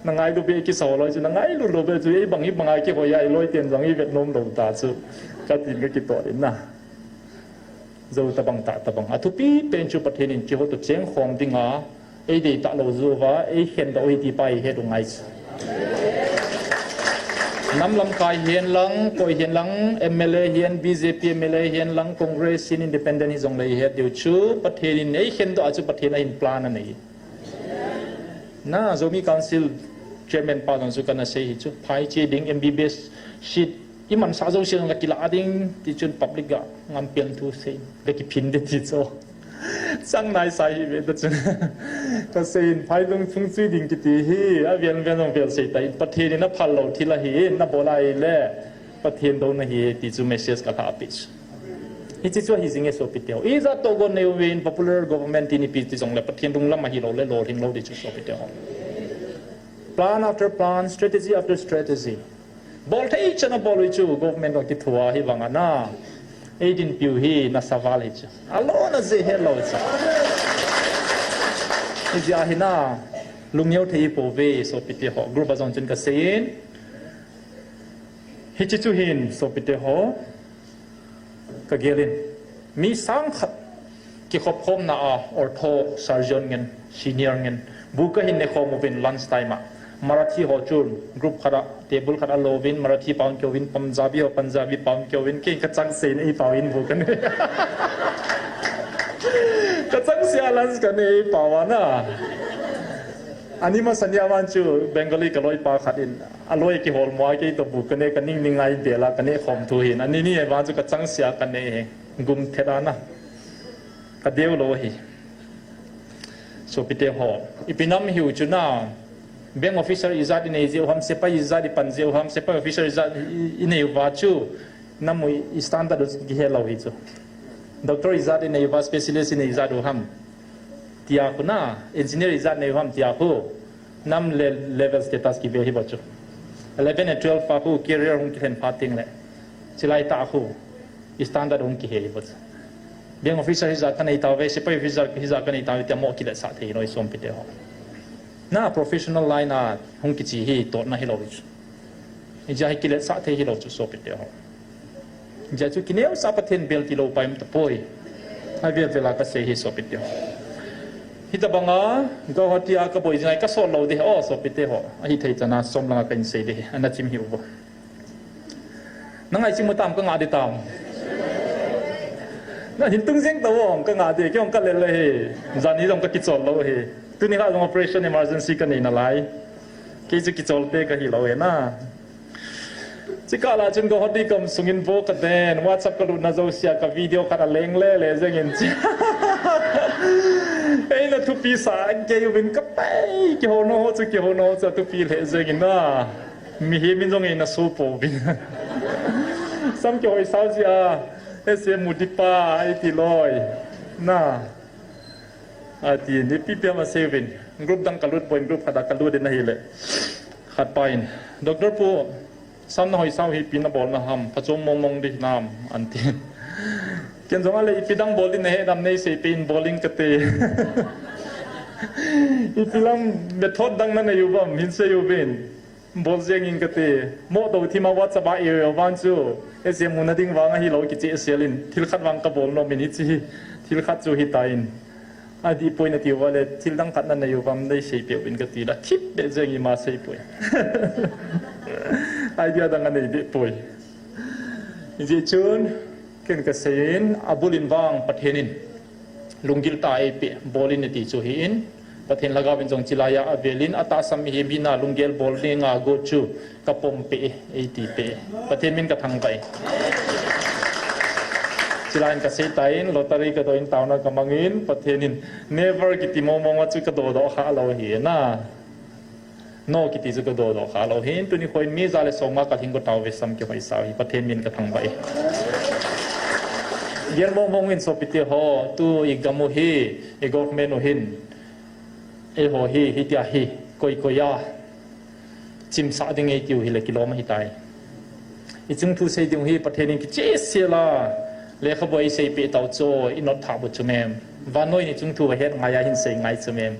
Na ngailu be kisa loi chu, na ngailu lou be chu, ei bang hi banga kihoi a, i loi ten jong i vet nom lou ta chu. Ka tin ka kito din na. Jou tabang tah tabang. Athupi pen chu Pathen in kihou toh cheng khom dinga, ei dei ta lou jou va, ei khen doh u hi ti pa i het u ngai chu. Nam lamkai hihen lang, koi hihen lang, M L A hihen, B J P M L A hihen lang, Congress hihen, Independent hi jong le i het diu chu, Pathen in ei khen doh a chu Pathen a hin plan a nei. Na, Zomi Council Chairman pa jong chu kana sei hi chu. Phai che ding M B B S seat i mansa jouse jong ka kila ding ti chun public ga ngam pen thu sei. Ka kiphin de ti chu. Chang nai sa hi ve ta chun. Ka sei in phai lung chung chui ding kiti hi. A ven ven jong vel sei ta in Pathen in a phal lou thil ahi in na bol a i le. Pathen douna hi ti chu message ka lha pi chu. Hiche chu ahi jing e sopite ho. Ijat toh gon nei uvin popular government tin ipi ti jong le Pathen lunglam ahi lou le lolhing lou di chu sopite ho. Plan after plan, strategy after strategy. Bol thei chan a bol u chu government jong kithua hi vang a na. Ei dinpiu hi nasa val hi chu. Alona je he lou chu. Hijeh a hin a, lungneo thei ipouve, sopite ho, group a jong chun kaseiyin. Hiche chu hin, sopite ho, kagelin. Mi sang khat kikhop khomna a, ortho surgeon ngen, senior ngen. Bu kahin nekhom uvin lunch time a. Marathi ho chun group khat a, table khat a louvin, Marathi pao in kihou vin, Punjabi ho, Punjabi pao in kihou vin, kei kachangseh in eipao in bu kanei. Kachangseh a lunch kanei eipao a na. Ani masa nia vang chu Bengali kaloipa khat in, aloi kiholmo a kei toh bu kanei, kaning ning ngai bel a kaneh khom thu hin. Ani ni vang chu kachangseh a kanei hi. Gum thet a na. Kadeu lou hi. Sopite ho, ipi nam hiu chu na, bank officer ijat inei jeh u ham, sepai ijat ipan jeh u ham, sepai officer ijat i, inei uva chu, nam u standard u kihe lou hi chu. Doctor ijat inei uva, specialist inei ijat u ham, tia khu na, engineer ijat inei u ham, tia khu, nam le level status kive hi bou chu. Eleven and twelve pa khu career hung kilhen phat teng le, chulai tah khu standard hung kihe hi bou chu. Bank officer hijat kanei tauve, sepai officer hijat kanei tauve, tia mo kiletsah thei lou hi sopite ho. Na professional line a hung kiche hi totna hilou hi chu. Hijeh a hi kiletsah thei hilou chu sopite ho. Hijeh a chu kineosah Pathen bel tilou pai um tapoi. Avel vel a kasei hi sopite ho. Hitabang a, Guwahati a kaboi jing a kasol lou ding, o sopite ho. Ahithei chan a som lang a kahin sei ding, ana chim hih uvo. Nang ngai chim u tam, kanga ding tam. Nahin tung jeng tauvo, kanga ding, kei jong kalel le hi. Jan hi jong kakichol lou hi. Tuni kha jong operation emergency kanei nalai. Kei chu kichol te kahi lou hi na. Chukah lah chun Guwahati gam sungin vo kaden, WhatsApp kalutna jouse a ka video khat aleng le le jeng in. Eina thupi sa kei uvin kapai, kihona ho chu, kihona ho chu thupi le jeng in na. Mihem in jong eina so pouvin. Sam kihoi sao jeh a, S M Modi pa, eiti loi. Na. Ati, ipi ipi ham asei uvin. Group dang kalut poi, group khat a kalut in ahile. Khat pa in, Doctor pu, sam nahoi sao hi ipi nabolna ham, phachom mong mong ding hinam, anti. Ken jong ale ipi dang bol ding nahe nam neisei peh in bol ing kati. Ipi lam method dang nanei uvam, hin sei uvin. Bol jeng ing kati. Mo to thima WhatsApp a i vang chu. S M Modi na ding vang ahilou kicheh sel in. Thil khat vang kabol nom in hiche hi. Thil khat chu hitan. Adih poi nati uva le, thil dang khat nanei uvam neisei peh uvin kati la. Thip beh jeng ima sei poi. Idea dang anei beh poi. Hijeh chun, ken kasei in, abul in vang Pathen in. Lunggil tah a eipeh, bol in ati chu ahin, Pathen lhagao in jong chulai a avel in, atahsan mihem hina lunggel bol ding a got chu kapom peh e, eiti peh e. Pathen min kathangvah e. Chulai in kasei tan, lottery kadoh in taona kamang in, Pathen in never kiti mong mong a chu kadoh doh kha lou hi na. No kiti chu kadoh doh kha lou hin, tuni khoin mi ja le som nga kalhing got tauve, sam kihoi sao hi, Pathen min kathangvah e. Gel mong mong in sopite ho, tu i gam u hi, i government u hin, eiho hi, hitia hi, koi koi a chimsah ding eitiu hile kilom ahitai. I chungthu sei ding u hi Pathen in kicheh sel a, lekhabu eisei peh tau chu, i not thah bu chu mem. Vannoi in i chungthu ahet ngai a hin sei ngai chu mem.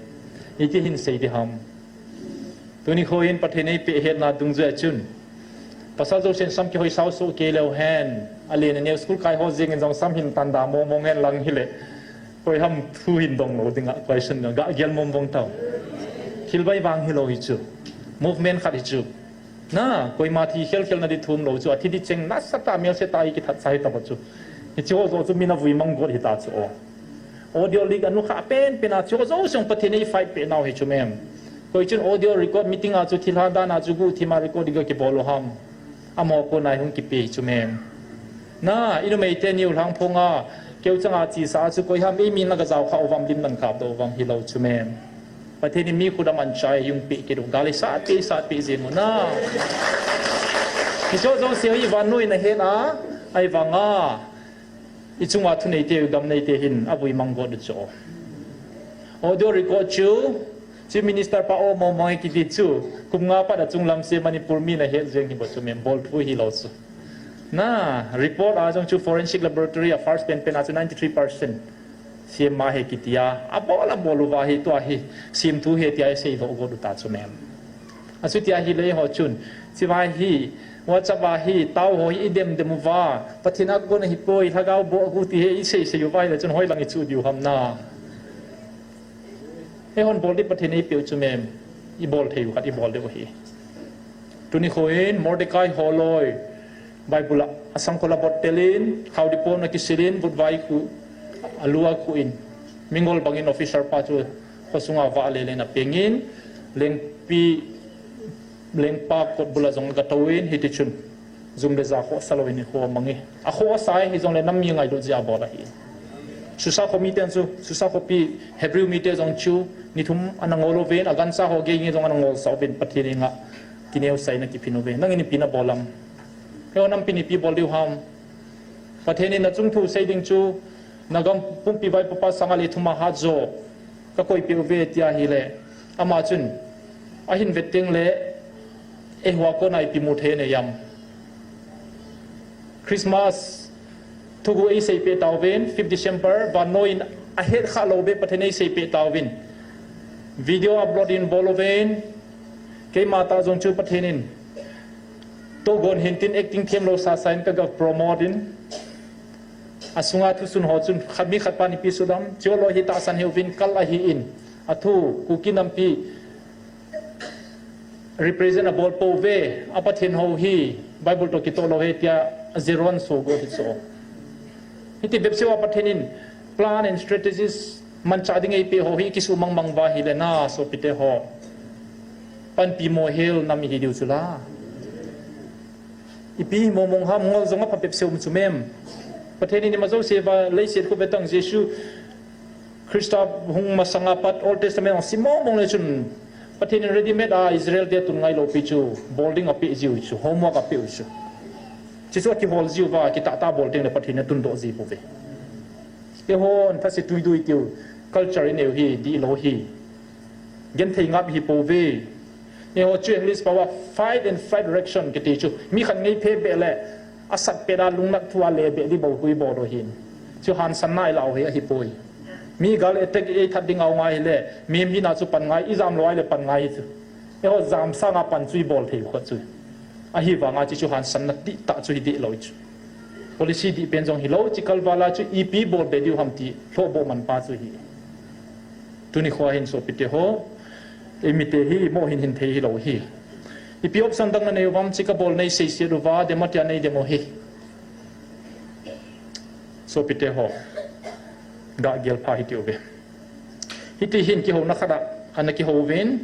Iti hin sei ding ham. Tuni khoin Pathen eipeh hetna dungjui a chun, pasal jousen sam kihoi sao soh kei leu hen, alen aneo school kai ho jeng in jong sam hin tanda mong mong hen lang hile, koi ham thu hin dong lou ding a, koi sun ding a, ga gel mong mong tau. Thil bai vang hilou hi chu. Movement khat hi chu. Na, koima thi khel khel na di thum lou chu, athi di cheng nasatah a melse tah a kithat sa hi taba chu. Hiche ho jouse chu min avui mang got hita chu o. Audio leak anu kha pen pen a chu jouse jong Pathen in eifight peh nau hi chu mem. Koi chun audio record meeting a chu thilha dan a chu guhthim a record iga kibol u ham. Amaho kona hung kipe hi chu mem. Na, i numei teni u lhangphong a, keu chang a chesa a chu koi ham, eimi in la gajao kha uvam, lim nan kap doh uvam hilou chu mem. Pathen in mi khut a manchah a hung peh kit u, gal eisat peh, eisat peh jeng u na. Hiche jouse hi vannoi in ahet a, ahivang a, i chunga thuneite u, gam neite hin avui mang got u chu. Audio record chu, Chief Minister pa o mong mong e kiti chu, kum nga pat a chunglam se Manipur mi na het jeng hi bou chu mem, bol thu hilou chu. Na, report a jong chu forensic laboratory a first pen pen a chu ninety three percent. Siam ma he kitia, abol abol uva hi tua hi, siam thu he tia seidoh got u ta chu mem. Achuti ahile eiho chun, chiva hi, WhatsApp a hi, tao ho hi idem dem uva, Pathen a kon ahipoi, lhagao boh agu ti hi isei sei uva ahile chun hoilang ichu diu ham na. Eihon bol di Pathen eipeu chu mem, ibol thei u khat ibol diu ahi. Tuni khoin Mordecai holoi, Bible a, asangkhol a bottel in, khaodipon akisil in, vutvai khu, alua khu in, mingol bangin officer pa chu khosunga vah lelen apeng in, lengpi, lengpa kotbul a jong agatou in, hiti chun, jum le ja khohsa louvin akhoh amang e. Akhohsa e hijongle nam mi ngailut jeh a abol ahi. Susa kho miten chu, Susa khopi Hebrew mite jong chu, ni thum ana ngol uvin, agancha ho gei jong ana ngolsah uvin, Pathen henga kineosaina kiphin uve. Nangin ipi nabol am? Eiho nampin ipi bol diu ham? Pathen in nachung thu sei ding chu, nagam pumpi vaipapa sanga le thum a hat jo kakoipeh uve tia ahile, ama chun ahin vet tengle, eiho a kona ipi mu thei anei am? Christmas thuguh eiseipeh tauvin, fifth December, vannoi in ahet khah lou beh Pathen eiseipeh tauvin, video upload in bol uvin, keima tah jong chu Pathen in togon hintin acting themlou sasa in kaga promote in, asunga thusun ho chun khat mi khat pan ipi sudam, chulou hi tahsan hiuvin kal ahin, athu Kuki nampi represent abol pouve, a Pathen ho hi Bible toh kitoh lou ahi tia ajeron sogot hichu. Hiti bepseh uva Pathen in plan and strategies manchah ding eipeh ho hi kisuh mangmang uva ahile na sopite ho, panpi mohel nam ihi diu chu la. Ipi hi mongmong ham, ngol jong apha bepseh um chu mem. Pathen in ima jouse uva leiset khu vetang Jesu Christa hung masanga pat Old Testament a sim mongmong le chun, Pathen in ready made a Israel te tun ngailou pi chu, bol ding apeh jiu chu, homework apeh u chu. Chuchu akihol jiu va, kitah tah bol tengle Pathen in atundoh ji pouve. Eihon thase tuidui tiu, culture inei u hi, dihlou hi. Genthei ngap hi pouve. Eiho chu English pao a fight and flight reaction kiti chu. Mi khat ngei phe beh le, asat pet a lungnat thu a le beh di bou hui bol u hin. Chu hansanna ilah u hi ahipoi. Mi gal attack eithat ding a um ahile, mihem hina chu pan ngai, ijam lou ahile pan ngai hi chu. Eiho jam sanga pan chu ibol thei u khat chu. Ahivanga chuchu hansanna dihtah chu hi dihlou chu. Policy dih pen jong hilou, chikal vala chu ipi bol be diu ham ti, lhoh boh man pa chu hi. Tuni khoa hin sopite ho, eimite hi mo hin hin thei hilou hi. Ipi option dang nanei uvam, chi kabol nei seiset uva, dem atia nei dem u hi. Sopite ho, gah gel pha hiti uve. Hiti hin kihouna khat a, ana kihou uvin,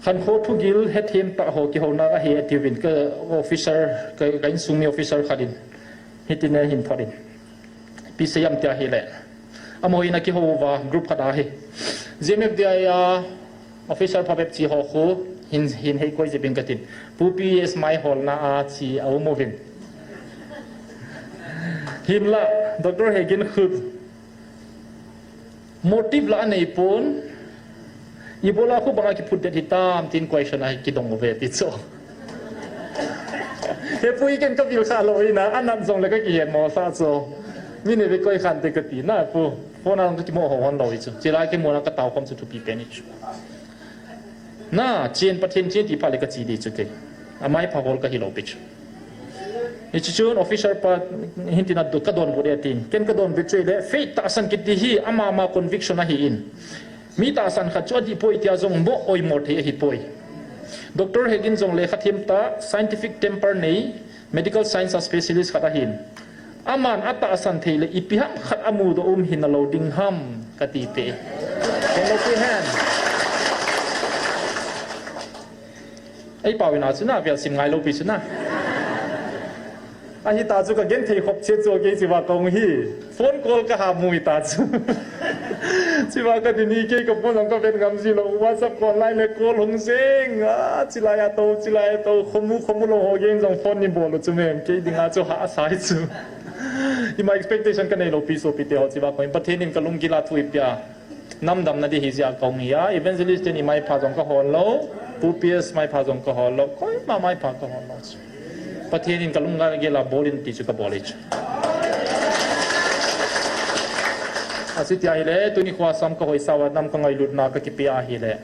khankho thugil hethem tah ho kihouna ahi atiuvin, ka officer, ka, ka insung mi officer khat in, hitin ahin thot in. Ipi seiyam tia ahile, amaho in akihou uva group khat ahi. G M F D I a officer phabep chi ho khu hin, hin hei koi jep in katin. Pu P S mai holna a chi aum uvin. Hinla, Doctor Hegin khu motive la anei pon, ibola khu banga kiphut det hitam tin question a kidong uve ti chu. He pu, ken kabil kha lou ina, anat jongle kakihet mosah chu. Mi nei ve koi khan te kati na pu. Phone a kakimo ho hon lou hi chu. Chilai kimuna katao khom chu thupi pen hi chu. Na, chen Pathen chen ti pha le kachi di chu kei. Amaipha hol kahi lou pi chu. Hichu chun officer pa hintin a kadonbut e tin. Ken kadonbut chu le, faith tahsan kiti hi ama ama conviction ahin. Mi tahsan khat chu adih poi tia jong mo oimo thei ahipoi. Doctor Hegin jong le khathem tah, scientific temper nei, medical science a specialist khat ahin. Aman atahsan thei le ipi ham khat amudoh um hina lou ding ham kati te. Hello, pi hen. Ei pau ina chu na, vel sim ngai lou pi chu na. Ahi ta chu kagenthei khop che chu kei chiva kong hi. Phone call kaha mu ita chu. Chiva kati ni kei ka phone jong kavet ngam ji lou. WhatsApp call lai le call hung jeng. A, chilai a tou, chilai a tou. Khomu, khomu lou ho geng jong phone ni bol u chu mem. Kei dinga chu hahsa hi chu. Ima expectation kanei lou pi sopite ho chiva kong. Pathen in kalunggil a thu eipeh a. Namdamna di hi jia kong hi a, evangelist ten imaipha jong kahol lou, Pu P S maipha jong kahol lou, koima maipha kahol lou. Pathen in kalunggil a bol in ti chu kabol e chu. Achuti ahile, tuni khoa sam ka hoisau a nam ka ngailutna ka kipe ahile,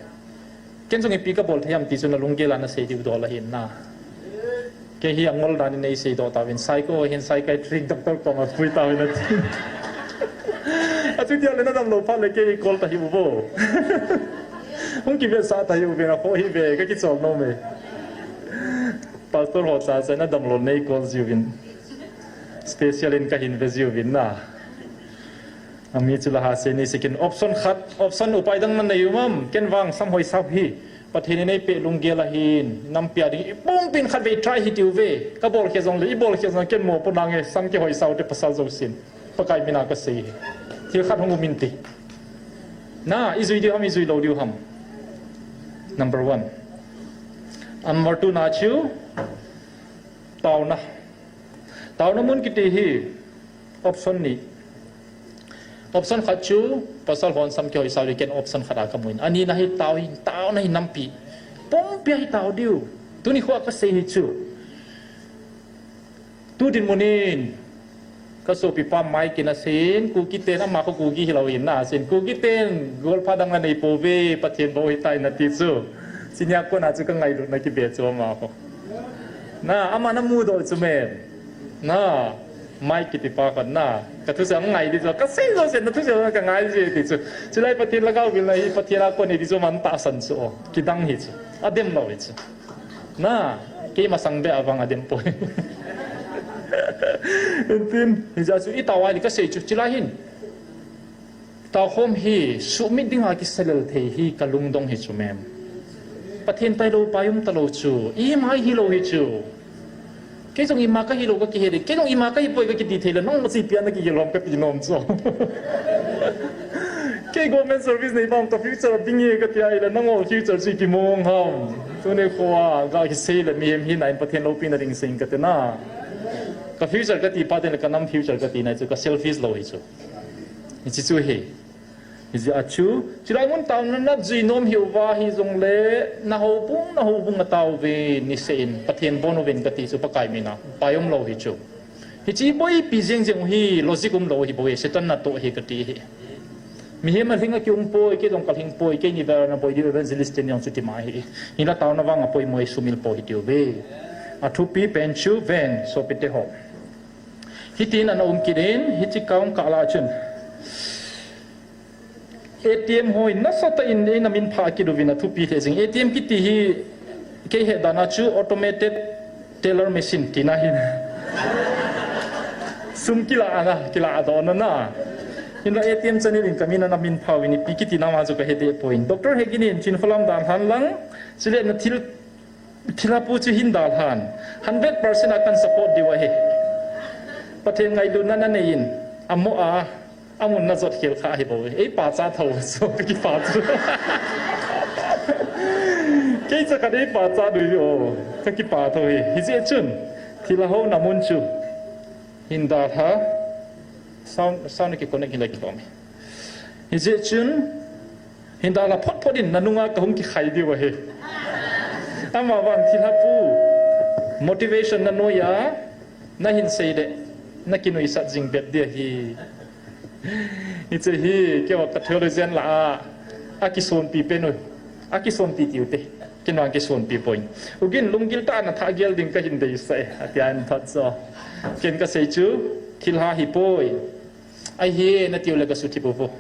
ken jong ipi ka bol thei ham ti chu na lunggel a na sei diu dol ahin na. Kei hi angol dan in nei sei doh tauvin, psycho hin psychiatric doctor koma pui tauvin ati. Achuti ahile na damlou phat le kei call ta hih uvo. Hung kivetsah ta hih uve, na kho hi ve, ka kichol nom e. Pastor ho cha cha na damlou nei call jiuvin. Special in ka hin ve jiuvin na. Ami chu la ha se ni sikin option khat, option upai dang man nei um am, ken vang sam hoisau hi. Pathen in eipeh lunggel ahin, nampi a ding, ipumpin khatvei try hih tiu ve. Ka bol khel jongle, i bol khel jongle, ken mo po nange, sam kihoisau te pasal jousen. Pakai mina ka sei hi. Thil khat hung um inte. Na, i jui diu ham, i jui lou diu ham. Number one. Number two na chu, taona. Taona mun kiti hi, option ni. Option khat chu, pasal hon sam kihoisau le ken option khat a ka mu in. Ani na hi tao hi, taona hi nampi. Pumpi a hi tao diu. Tuni khoa ka sei hi chu. Tu dinmun in, ka sopipa Mike in asei in, Kuki ten ama kho Kuki hilou in na asei in, Kuki ten golpha dang anei pouve, Pathen bou hitai nati chu. Chunia kona chu ka ngailutna kibe chu ama kho. Na, ama na mudoh chu mem. Na, Mike kiti pa khat na, ka thusei angai di chu, ka sei jouse na thusei ka ngai ji ti chu. Chulai Pathen lhagao vilna hi Pathen a kon hi di chu man tahsan chu o. Kidang hi chu. Adem lou hi chu. Na, kei masang beh a vang adem poi. Intin, hijeh chun i tao a le ka sei chu, chulai hin. Taokhom hi, sumit dinga kisalel thei hi ka lungdong hi chu mem. Pathen tailou pai um talou chu, ima hilou hi chu. Kei jong ima ka hilou ka kihe de, kei jong ima ka hi poi ka kiti thei le, nang ma chi pia na kigel lom ka ti nom chu. Kei government service nei vang ka future ding hi ka ti ahile, nang o future chu ipi mong ham. Tuni khoa, ga kisei le mihem hina in Pathen loupina ding seng ka ti na. Ka future ka ti pa ten le ka nam future ka ti na chu ka selfish lou hi chu. Hiche chu hi. Hijeh a chu, chulai mun taona na jui nom hi uva hi jongle, na houbung, na houbung a tao ve, ni se in, Pathen bon uvin ka ti chu Pakai mina, pai um lou hi chu. Hiche boipi jeng jeng u hi, logic um lou hi bou hi, Satan natoh hi ka ti hi. Mihem a lhing a ki um poi, kei jong ka lhing poi, keini vel a na boi diu evangelist ten jong chuti ma hi. Hinla taona vang a poimo hi sumil po hi tiu ve. A thupi pen chu ven, sopite ho. Hitin ana um kit in, hiche ka um kah lah chun. A T M hoi nasatah in eina min phah kit uvin a thupi lheh jing. A T M kiti hi kei het dan a chu automated teller machine tina hin. Sum kilah ana, kilah dohna na. Hinla A T M channel in ka min ana min phah uvin ipi kiti na ma chu ka het poi. Doctor Hegin in Chinphalam dalhan lang, chule na thil Thilha pu chu hin dalhan, hundred percent a kan support diu ahi. Pathen ngailutna na nei in, amo a, amun na jot khel kha ahi bou. Ei pachat tho, so ka kipah chu. Kei cha ka dei pachat diu o, ka kipah tho hi. Hijeh chun, thilha houna mun chu hin dalha, sound, sound ki connect hi la kilom hi. Hijeh chun, Hin dalha phot phot in na nunga ka hung kikhai diu ahi. Ama vang thilha pu. Motivation na noi a, na hin sei le, na kinuisat jing bep dia hi. Hiche hi, keiho ka theologian lah a, akisonpi pen u. Akisonpi tiu te. Ken vang kisonpi poi. Ugin lunggil tah a na thah gel ding ka hin deisah e. Atia in phat so. Ken ka sei chu, thilha hi poi. Ahi, na tiu le ka suthip uvo.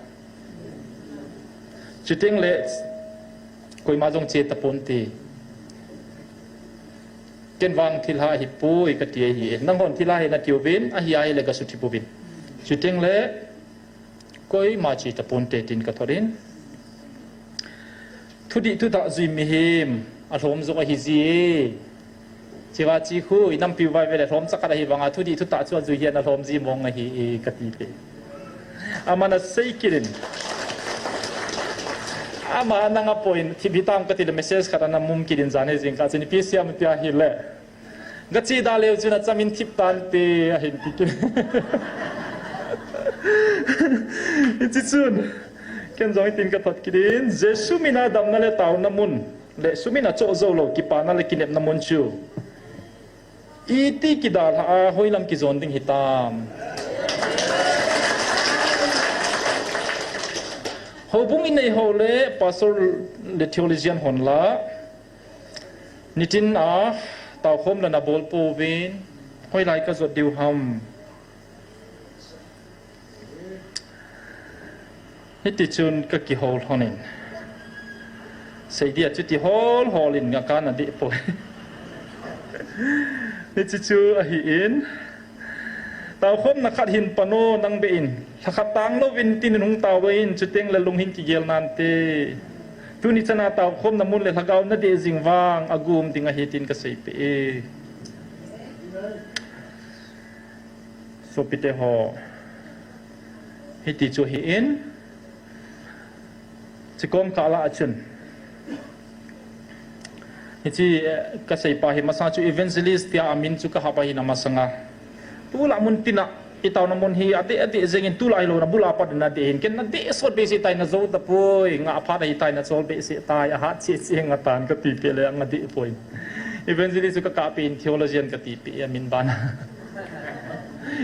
Chuteng le, koima jong che tapon te. Ken vang thilha hi poi ka ti ahi. Nanghon thilha hi na tiu vin, ahi ahi le ka suthip uvin. Chuteng le, koima che tapon te tin ka thot in. Thudih thutah jui mihem, alhom jong ahi ji e. Chiva chi khu, i nampi u vai vele lhom chakhat ahi vanga, thudih thutah chu ajui hi ana lhom ji mong ahi e, ka ti te. Aman asei kit in. Ama nang a point, thip hitam ka ti le message khat ana mum kit in jan he jing ka chun, ipi siam tia hi le. Ka chi da leu chun acham in thip tan te ahin ti kit. Hichi chun, ken jong hitin ka thot kit in, Jesu mina damna le taona mun, le sum in achoh jou lou, kipana le kinepna mun chu. Iti kidalha a, hoilam kijon ding hitam. Houbung inei ho le pastor le theologian hon la, nitin a taokhom la nabol pouvin, hoilai kajot diu ham. Hiti chun kakihol lhonin. Seidia chuti hol holin ngakana deh poi. Hichi chu ahin. Taokhomna khat hin pan o nang beh in. Lhakhat tang louvin tin in hung taovin, chuteng le lung hin kigel nante. Tuni chana taokhomna mun le lhagao nadeh jing vang, agum ding ahi tin kaseipeh e. Sopite ho, hiti chu ahin, chikom kah lah a chun. Hichi, eh, kaseipa hi masang chu evangelist tia amin chu kahap ahin amasanga. Tulai mun tina, itaona mun hi adeh, adeh jengin tulai hilou na bula pat na deh hin. Ken nadeh sot behseh tai najou tapoi, ngah phat ahitai nachol behseh tai, ahat cheh cheh ngah tan katipeh le, ngah deh poi. Evangelist chu kakahpeh in theologian katipeh, amin bana.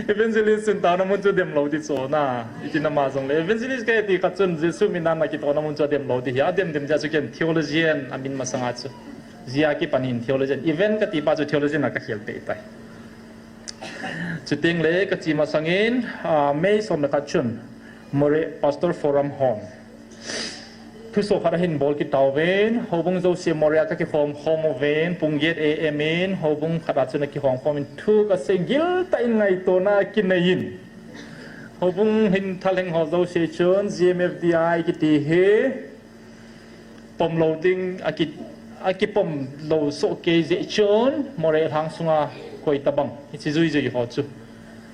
Evangelist chun taona mun chu adem lou ding chu na. Iti nama jongle. Evangelist kati khat chun Jesu mina nakitohna mun chu adem lou ding hi. Adem dem jeh chu ken theologian amin masanga chu. Jia kipan in theologian. Even katipa chu theologian a kakhel peh tai. Chuteng le kachi masangin, ah, May som le khat chun. Moreh Pastor Forum hon. Thuso khat ahin bol kit tauvin, houbung jouse Moreh a kakikhom khom uvin, pung get A M in, houbung khat a chun akihom khom in thu kasei gil tah in ngaitona kinei in. Houbung hin thalheng ho jouse chun, G M F D I kiti hi, pom lou ding, aki, akipom lou soh kei jeh chun, Moreh lhang sunga koi tabang, hichi jui jui ho chu.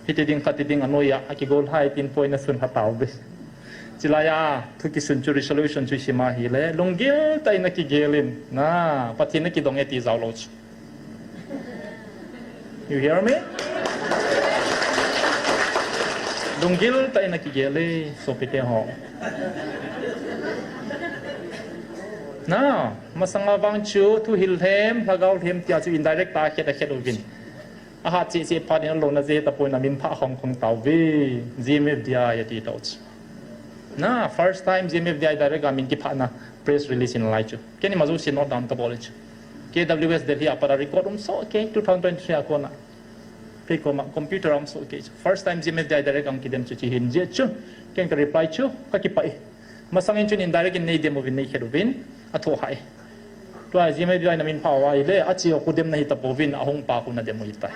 Hiti ding khati ding anoi a, akigol hai tin poi nasun ha tauve. Chilai a, thu kisun chu resolution chu isima hile, lunggil tah in akigel in, na, Pathen nakidong e ti jao lou chu. You hear me? Lunggil tah in akigel e, sopite ho. Na, masanga vang chu, thu hil lhem, lhagao lhem tia chu indirect a khet a khet uvin. Ahat cheh cheh phat in alona jeh tapon amin phah hong khong tauve, G M F D I ati tau chu. Na, first time G M F D I direct a min kiphahna press release in lai chu. Ken ima jouse note down kabol chu. K W S Delhi a pat a record um soh kei, two thousand twenty-three a kona. Kei koma computer um soh kei chu. First time G M F D I direct a kidem chu chi hin jeh chu. Ken ka reply chu, kakipah e. Masang in chun indirect in nei dem uvin nei khet uvin, athoh hai. Tua G M F D I na min phah uva ahile, achi o khu dem nahi tapouvin, ahung pa khu nadem u hitai.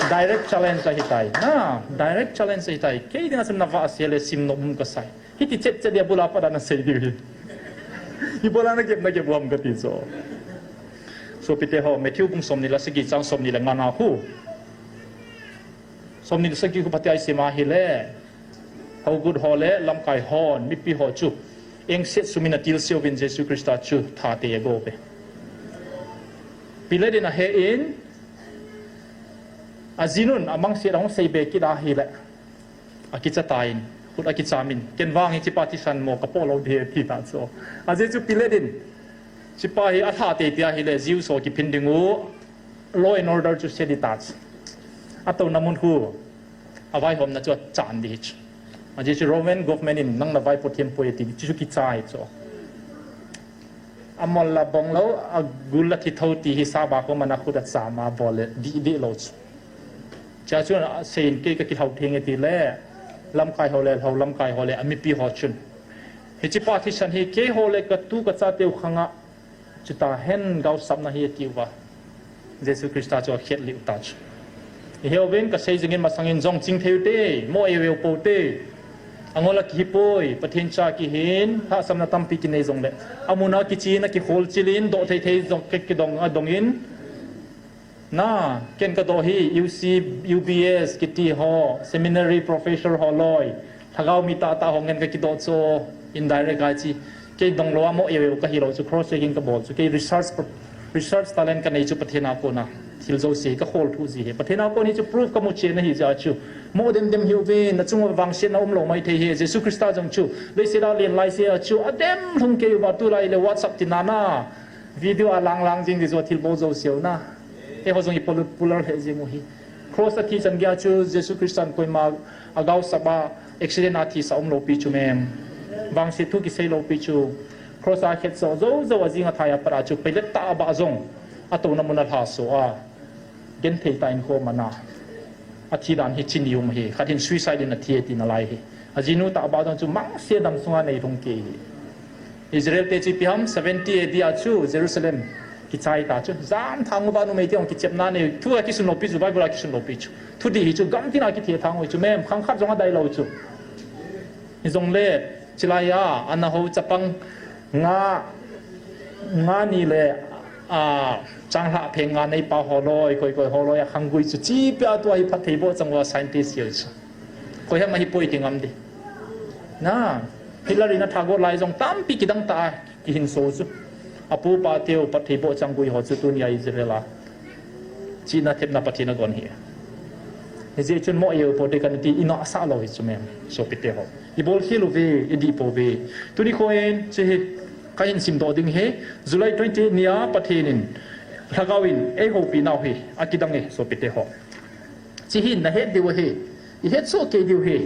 Direct challenge ahitai. Na, direct challenge ahitai. Kei dinga chun nava ase le sim nom um kasai. Hiti chet chet dia bula pat a nasei diu hi. Ibola nagep nagep u ham kati chu. Sopite ho, Matthew bung somni le sagi chang somni le nga na khu. Somni le sagi khu phatea isima hile. Hogut ho le lamkai hon, mipi ho chu, engset sumin atilse uvin Jesu Christa chu thate agou uve. Pilate in ahe in, ajinun amangset ahung seibe kit ahile, akicha tan, khut akicham in, ken vang hichepa thisan mo kapoh lou ding ahi ati ta chu. Ajeh chu Pilate in, hichepa hi athate tia ahile, Jews ho kiphin ding u, law and order chu set ding ati ta chu. Atouna mun khu, avaihomna chu achan ding hi chu. Ajeh chu Roman government in nang navaipo them poi ati, chu chu kichai chu. Amol la bong lou, agul la thi tho ti hi saba koma na khut acham a bol le, dih dih lou chu. Chua chun asei in kei kakilhou theng e tile, lamkai ho le lhou lamkai ho le, amipi ho chun. Hichepa thisan hi keiho le katu kachateu khanga, Chuta hen gaosapna hi atiuva. Jesu Christa chu akhet lih u ta chu. Ihe uvin kasei jingin masangin jong chingthei ute, mo e veu poute. Angol a kihi poi, Pathen cha kihin, lhahsamna tampi kinei jongle. Amuna kichena kikholchilin, doh thei thei jong kidong adongin. Na, ken kadoh hi, U C, U B S, kiti ho, seminary professor ho loi. Lhagao mi tahtah ho ngen kakidoh chu indirect a chi. Kei donglou a mo e veu kahilou chu cross checking kabol chu. Kei research, research talent kanei chu Pathen a kona. Thil jouse kakhol thu ji hi. Pathen a kon hi chu proof kamu chen ahi jeh a chu. Mo dem dem hiuvin, nachung uva vangsetna umlou maithei hi. Jesu Christa jong chu. Leiset a alen laise a chu. Adem lhung kei uva tulai le WhatsApp tina na. Video a lang lang jing di jo thil bol jouse u na. Eiho jong i popular lheh jing u hi. Cross a thi chan geiya chu Jesu Christan koima agaosap a Accident a thisa umlou pi chu mem. Vangset thu kisei lou pi chu. Cross a khetsoh jou jou a jing a thai a pat a chu Pilate tah a bah jong. Atouna mun a lhaso a. Genthei tah in kho mana. Athi dan hi chini um hi. Khat hin suicide in athi e tina lai hi. Ajinu tah a bah jong chu mangse dam sunga nei lhung kei hi. Israel te chu ipi ham, seventy A D a chu Jerusalem kichai ta chu. Jam thang uva numei te hung kichepna nei. Thu a kisun lou pi chu, Bible a kisun lou pi chu. Thudih hi chu gam tina kithe thang u chu mem, khang khat jong adai lou chu. Hijongle, chilai a, ana ho chapang nga, nga ni le, a, changlhah pheng nga neipa ho loi, koi koi ho loi a khanggui chu chi pia tua hi phatthei bohchang uva scientist hiu chu. Koi ham ahi poi ti ngam di. Na, Hitler in atha got lai jong tampi kidang ta a, kihinso chu. Apu pa teu phatthei bohchang gui ho chu tunia Israel a. Chihna thepna Pathen agon hi. Hijeh chun mo eu po te kan ti ina sa lou hi chu mem. Sopite ho. Ibol khel uve, idih pouve. Tuni khoin, chu hi, kahin simdoh ding hi. July twenty nia Pathen in, Lhagao in, eihoupi nau hi, akidang e, sopite ho. Chi hin nahet diu ahi, ihet soh kei diu hi.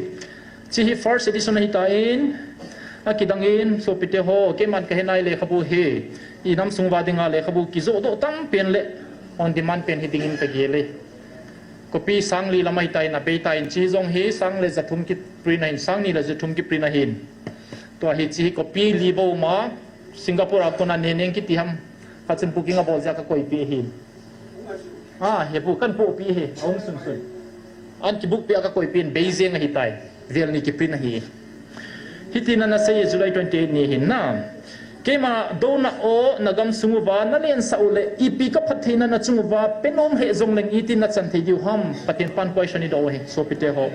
Chi hi first edition ahitan, akidang in, sopite ho, keiman kahe nai lekhabu hi, inam sung uva dinga lekhabu kijoh doh tam pen le, on demand pen hi dingin kagel e. Copy sang li lam ahitan, abeitan, chi jong hi sang le ja thum kiprint ahin, sang ni le ja thum kiprint ahin. Tua hi chi hi copy li bou ma, Singapore a kona Neneng kiti ham, khat chun booking abol jeh a kakoipeh ahin. A, hepu kan pohpeh hi, aum sunsun. An kibook peh a kakoipeh in, Beijing ahitai, vel ni kiprint ahi. Hitin ana sei e, July twenty-eight ni hin na. Keima douna o, nagam sung uva nalensah u le, ipi kaphattheina nachung uva penom hih jongleng itin nachan thei diu ham, Pathen pan question idoh u hi, sopite ho.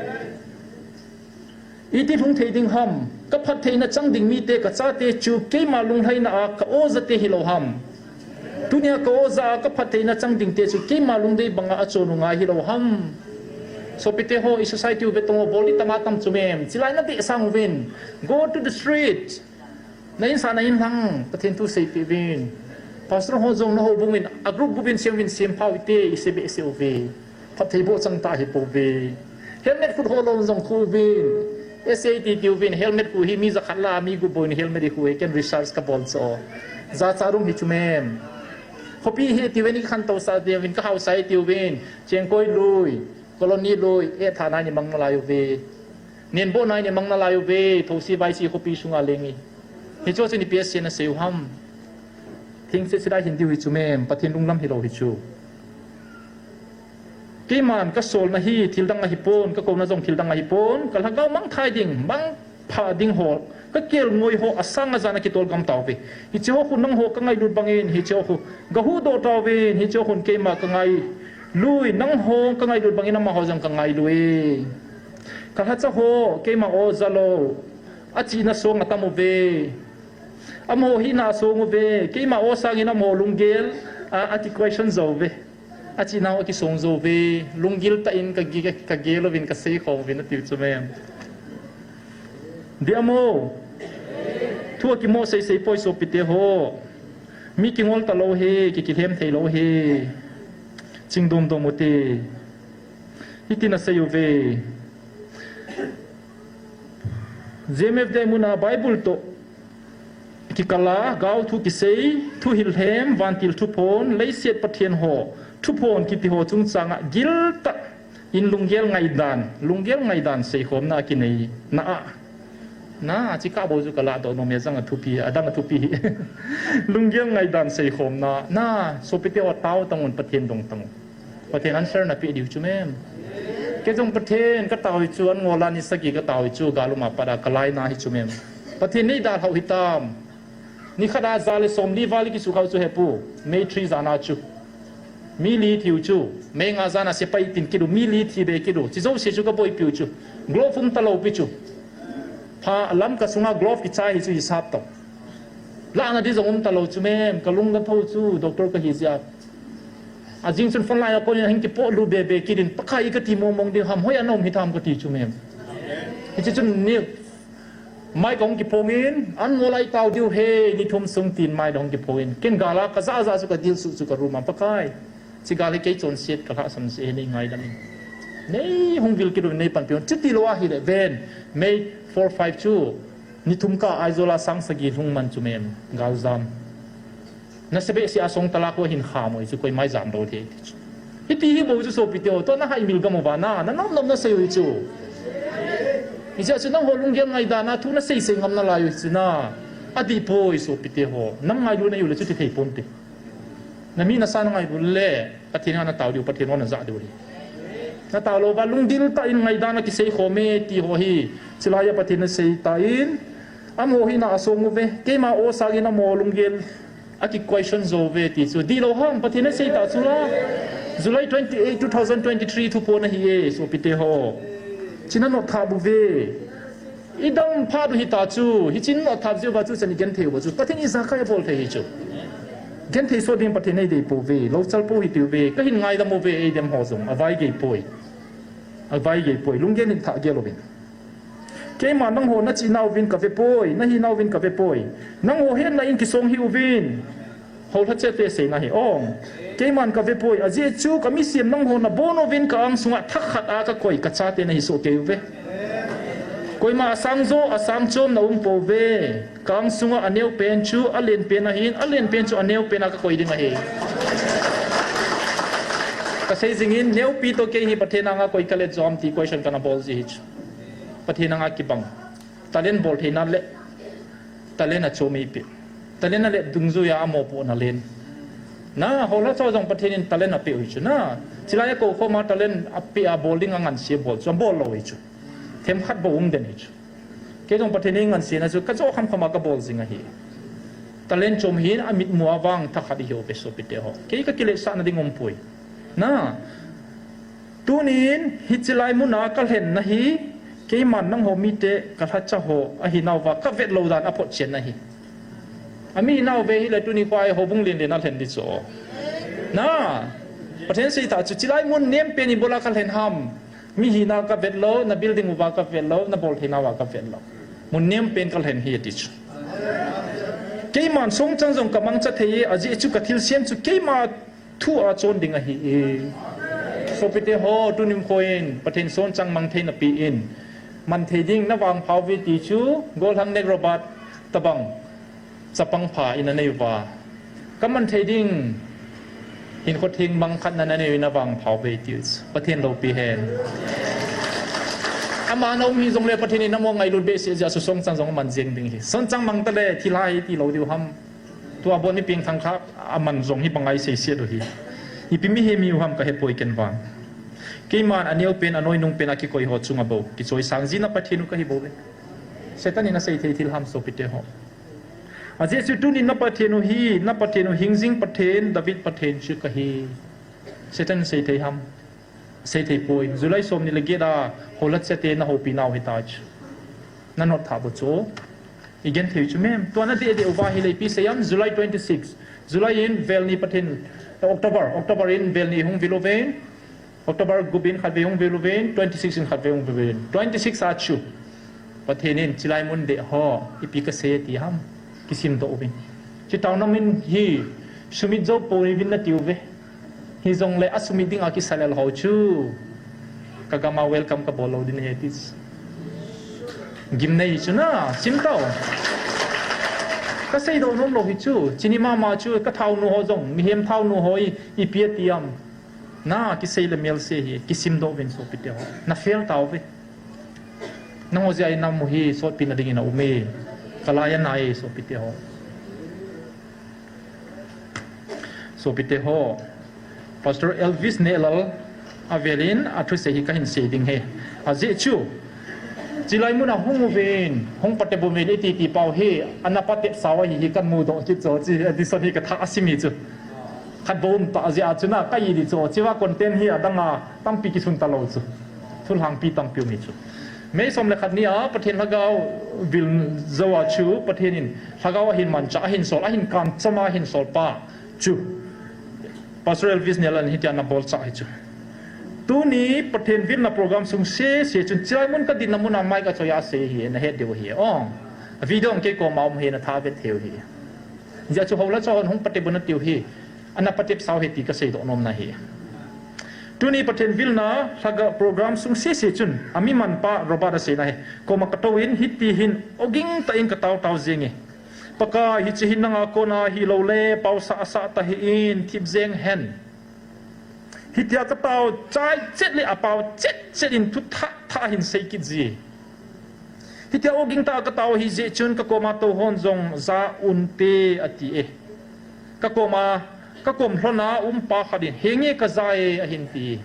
Iti lhung thei ding ham, kaphattheina chang ding mite, kachate chu keima lunglhaina a ka-o jate hilou ham. Tunia ka-o ja a kaphattheina chang dingte chu keima lungdei banga achon u ngai hilou ham. Sopite ho, i society u vetan u bol di tama tam chu mem. Chilai nadeh sang uvin. Go to the street. Na insung, na inlhang, Pathen thu seipeh uvin. Pastor ho jong nahoubung uvin, a group group in sem uvin, sem phau hite, isei behseh uve. Phatthei bohchang tah hi pouve. Helmet khut ho lou jong khu uvin. S A T T uvin, helmet khu hi mi jakhat lah a mi gup bou in helmet ikhu e, ken research kabol chu. Jacha rum hi chu mem. Khopi hi tiuvin, ikhantou sa tiuvin, kahaosa tiuvin. Chengkoi lui, colony lui, e tha nai ni mang nalai uve. Nenboh nai ni mang nalai uve, Thosi Vaisi khopi sunga leng e. Hichu chu ni P S C na sei u ham. Thingse sidai hin diu hi chu mem, Pathen lunglam hilou hi chu. Keiman kasolna hi thildang ahipon, kakouna jong thildang ahipon, kalhagao mangthai ding, mangpha ding ho, kakelngoi ho, asang ajan a kitol gam tauve. Hiche ho khu nangho kangailut bangin, hiche ho khu gahuhdoh tauvin, hiche ho khun keima kangailui, nangho kangailut bangin amaho jong kangailui. Kalhacha ho, keima o jalou, achihna song atam uve. Amaho hina song uve, keima o sangin amaho lunggel, a, aki question jou uve. Achihna ho akisong jou uve, lunggil tah in kage-, kagel uvin kaseikhom uvin atiu chu mem. Diamo, thu akimo seisei poi sopite ho. Mi kingol talou hi, ki, kilhem theilou hi. Chingdom dom ute. Hitin asei uve. J M F D muna Bible toh kikal a, gaothu kisei, thuhil lhem, vantil thuphon, leiset pathen ho thuphon kiti ho chungchang a giltah in lunggel ngaidan, lunggel ngaidan seikhomna kinei na a. Na, chikah bou chu kalahdoh nom e, ajang a thupi, adang a thupi hi. Lunggel ngaidan seikhomna, na, sopite ho tao tangun, Pathen dong tangun. Pathen answer napeh diu chu mem. Kei jong Pathen katao hi chu, an ngol a ni sagi katao hi chu, gal um a pat a kalaina hi chu mem. Pathen neidalhau hitam. Nikhat a ja le somli val kisukhau chu hepu, May three jan a chu. Mi li thiu chu, May nga jan a sepai tin kilu, mi li thi be kilu, chi jouse chu kaboipiu chu. Glove um talou pi chu. Pha lam kasunga glove kichai hi chu hisap tau. Lahna di jong um talou chu mem, kalung gatho chu, doctor kahi jeh a. Ajing chun phone line a konin ahung kipolut bebe kitin, Pakai kati mongmong ding ham, hoiya naum hitam kati chu mem. Hiche chun ni, mai kahung kiphongin, an ngol a itao diu he, ni thum sung tin mai kahung kiphongin. Ken gal a kajah jah chu kadilsuh chu ka room a, Pakai. Hiche gal hi kei chonset kalhahsam jeh in neingaidamin. Nei hung vil kit uvin nei panpi un. Chuti lou ahile ven. May four five chu. Ni thum kah Aizawl a sang sagi lhung man chu mem. Galjam. Nasebeh sia song talak ho hin kha mo chu koima ijam lou thei ti chu. Hiti hi bou chu sopite ho. Tua na haimil gam uva na. Na nom nom na sei u hi chu. Hijeh chun nangho lunggel ngaidana thu na sei sei ngam nalai u hi chu na. Adih poi sopite ho. Nam ngailu na hiu le chuti thei ponte. Na mi na sa na ngailu le, Pathen a na tao diu, Pathen a na jah diu hi. Na tao lou va, lungdil tah in ngaidan a kisei khom e ti ho hi. Chulai a Pathen na sei tan, amaho hi na asong uve, keima o sang in amaho lunggel a ki question jou ve ti chu. Dih lou ham, Pathen na sei ta chu la. July twenty-eight, two thousand twenty-three thuphon ahi e, sopite ho. Chu na notthap uve. I dam phat u hita chu, hichun notthap jiu va chu chan i genthei uva chu, Pathen ijakai abol thei hi chu. Genthei sot ding Pathen eidei pouve, louchal pou hiti uve, kahin ngaidam uve, eidem ho jong, avaigei poi. Avaigei poi, lunggel in thah gel uvin. Keima nangho na chihna uvin kave poi, na hina uvin kave poi. Nangho hetna in kisong hih uvin. Houlha chate seina hi ong. Keiman kave poi, ajeh chu kami siam nangho na bon uvin ka ang sunga thakhat a kakoi kachate na hi soh kei uve. Koima asang jo, asang chom na um pouve. Ka ang sunga aneo pen chu, alen pen ahin, alen pen chu aneo pen a kakoi ding ahi. Kasei jingin, neopi toh kei hi Pathen anga koi kale jom ti question kana bol ji hi chu. Pathen anga kibang. Talent bol theina le. Talent achom eipeh. Talent a le dungjuia amopohna len. Na, houlha chate jong Pathen in talent apeh u hi chu na. Chulai a kou khoma talent apeh a bol ding angansea bol chu, abol lou hi chu. Themkhat bou um den hi chu. Kei jong Pathen in ngansena chu, kajo khamkham a kabol jing ahi. Talent chom hin amitmu a vang thakhat ihiu ve sopite ho. Kei kakiletsahna ding um poi. Na. Tunin, hiche lai muna kalhenna hi, keiman nangho mite kalhacha ho, ahinauva kavet lou dan aphotchen ahi. Ami hinauve hile tuni kho a houbung lenlen a lhen di chu. Na, Pathen seita chu, chulai mun nempen ibola kalhen ham. Mi hina kavet lou, na building uva kavet lou, na boltheinauva kavet lou. Mun nempen kalhen hi ati chu. Keiman songchang jong kamangcha thei e, ajeh chu kathilsem chu keima thu a chon ding ahi e. Sopite ho, tunim khoin, Pathen songchang mang theina pi in. Man thei ding na vangphau ve ti chu, Golhang Nek Robert tabang. Chapang pha in anei uva. Kaman thei ding, hinkho theng mang khat na nanei uva vangphau ve ti chu. Pathen loupi hen. Ama na um hijongle Pathen in amaho ngailut behseh jeh a chu songchang jong aman jeng ding hi. Songchang mang tale, thilha hi ti lou diu ham. Tua bon mi pengthang kha aman jong hi bangai seiset u hi. Ipi mihem hiu ham kahepoi ken vang. Keiman aneo pen, anoinung pen a kikoi ho chunga bou kichoisang ji na Pathen u kahi bou ve. Satan in asei thei thil ham sopite ho. Ajeh chu tunin na Pathen u hi, na Pathen u hingjing Pathen, David Pathen chu kahi. Satan sei thei ham. Sei thei poi. July somni le get a houlha chate na houpi nau hita chu. Na notthap u chu. I genthei chu mem. Tua na deh deh uva hile ipi sei am, July twenty-six. July in vel ni Pathen, October, October in vel ni hung vil uve. October gup in khatvei hung vil uvin, twenty-six in khatvei hung vil uvin. Twenty-six a chu. Pathen in chulai mun deh ho, ipi kasei ti ham, kisimdoh uvin. Chu taona min hi, sumit jou pouvin nati uve. Hijongle asumit ding a kisalel ho chu. Kagam a welcome kabol lou ding ahi ti. Gimnei chu na, sim tau. Kaseidoh nom lou hi chu, chini mama chu, kathaonu ho jong, mihem thaonu ho i, ipi ati am. Na, kisei le melse hi, kisimdoh uvin sopite ho. Na fail tauve. Nangho jeh a i nam u hi, sotpina dingin aume. Kalai anai sopite ho. Sopite ho. Pastor Elvis Nehlal avelin, athusei hi kahin sei ding ahi. Ajeh chu. Chulai muna hung uvin, hung patep uvin iti ti pau hi, ana patep sau ahi hi kamudoh kit chu, chu Edison hi katha asim hi chu. Khat bou um tah jeh a chu na, ka-i di chu, chua content hi adang a, tampi kisun talou chu. Thulhangpi tampi um hi chu. May som le khat ni a, Pathen lhagao vil jou a chu, Pathen in lhagao ahin mancha, ahin sol, ahin kanchom a, ahin sol pa chu. Pastor Elvis Nehlal in hitia ana bolchah hi chu. Tuni Pathen vilna program sung sese chun chulai mun kadinna mun a mic achoi a asei hi, nahet diu ahi. Ong. A video ong kei koma um hi, natha vet thei u hi. Jeh chu houlha chate hon hung patep un atiu hi. Ana patep sau hi ti kaseidoh nom na hi. Tuni Pathen vilna lhaga program sung sese chun, ami manpa Robert aseina hi, koma katou in, hiti hin, oging tah in katao tao jenge. Pakai, hiche hin nanga kona hilou le, paosa asa tahih in, thip jeng hen. Hitia katao chai chet le apao chet chet in thu thah thah hin sei kit ji. Hitia oging tah katao hi jeh chun kakoma tou hon jong ja unte ati e. Kakoma, kakom lhona umpa khat in, henge kaja e ahin ti.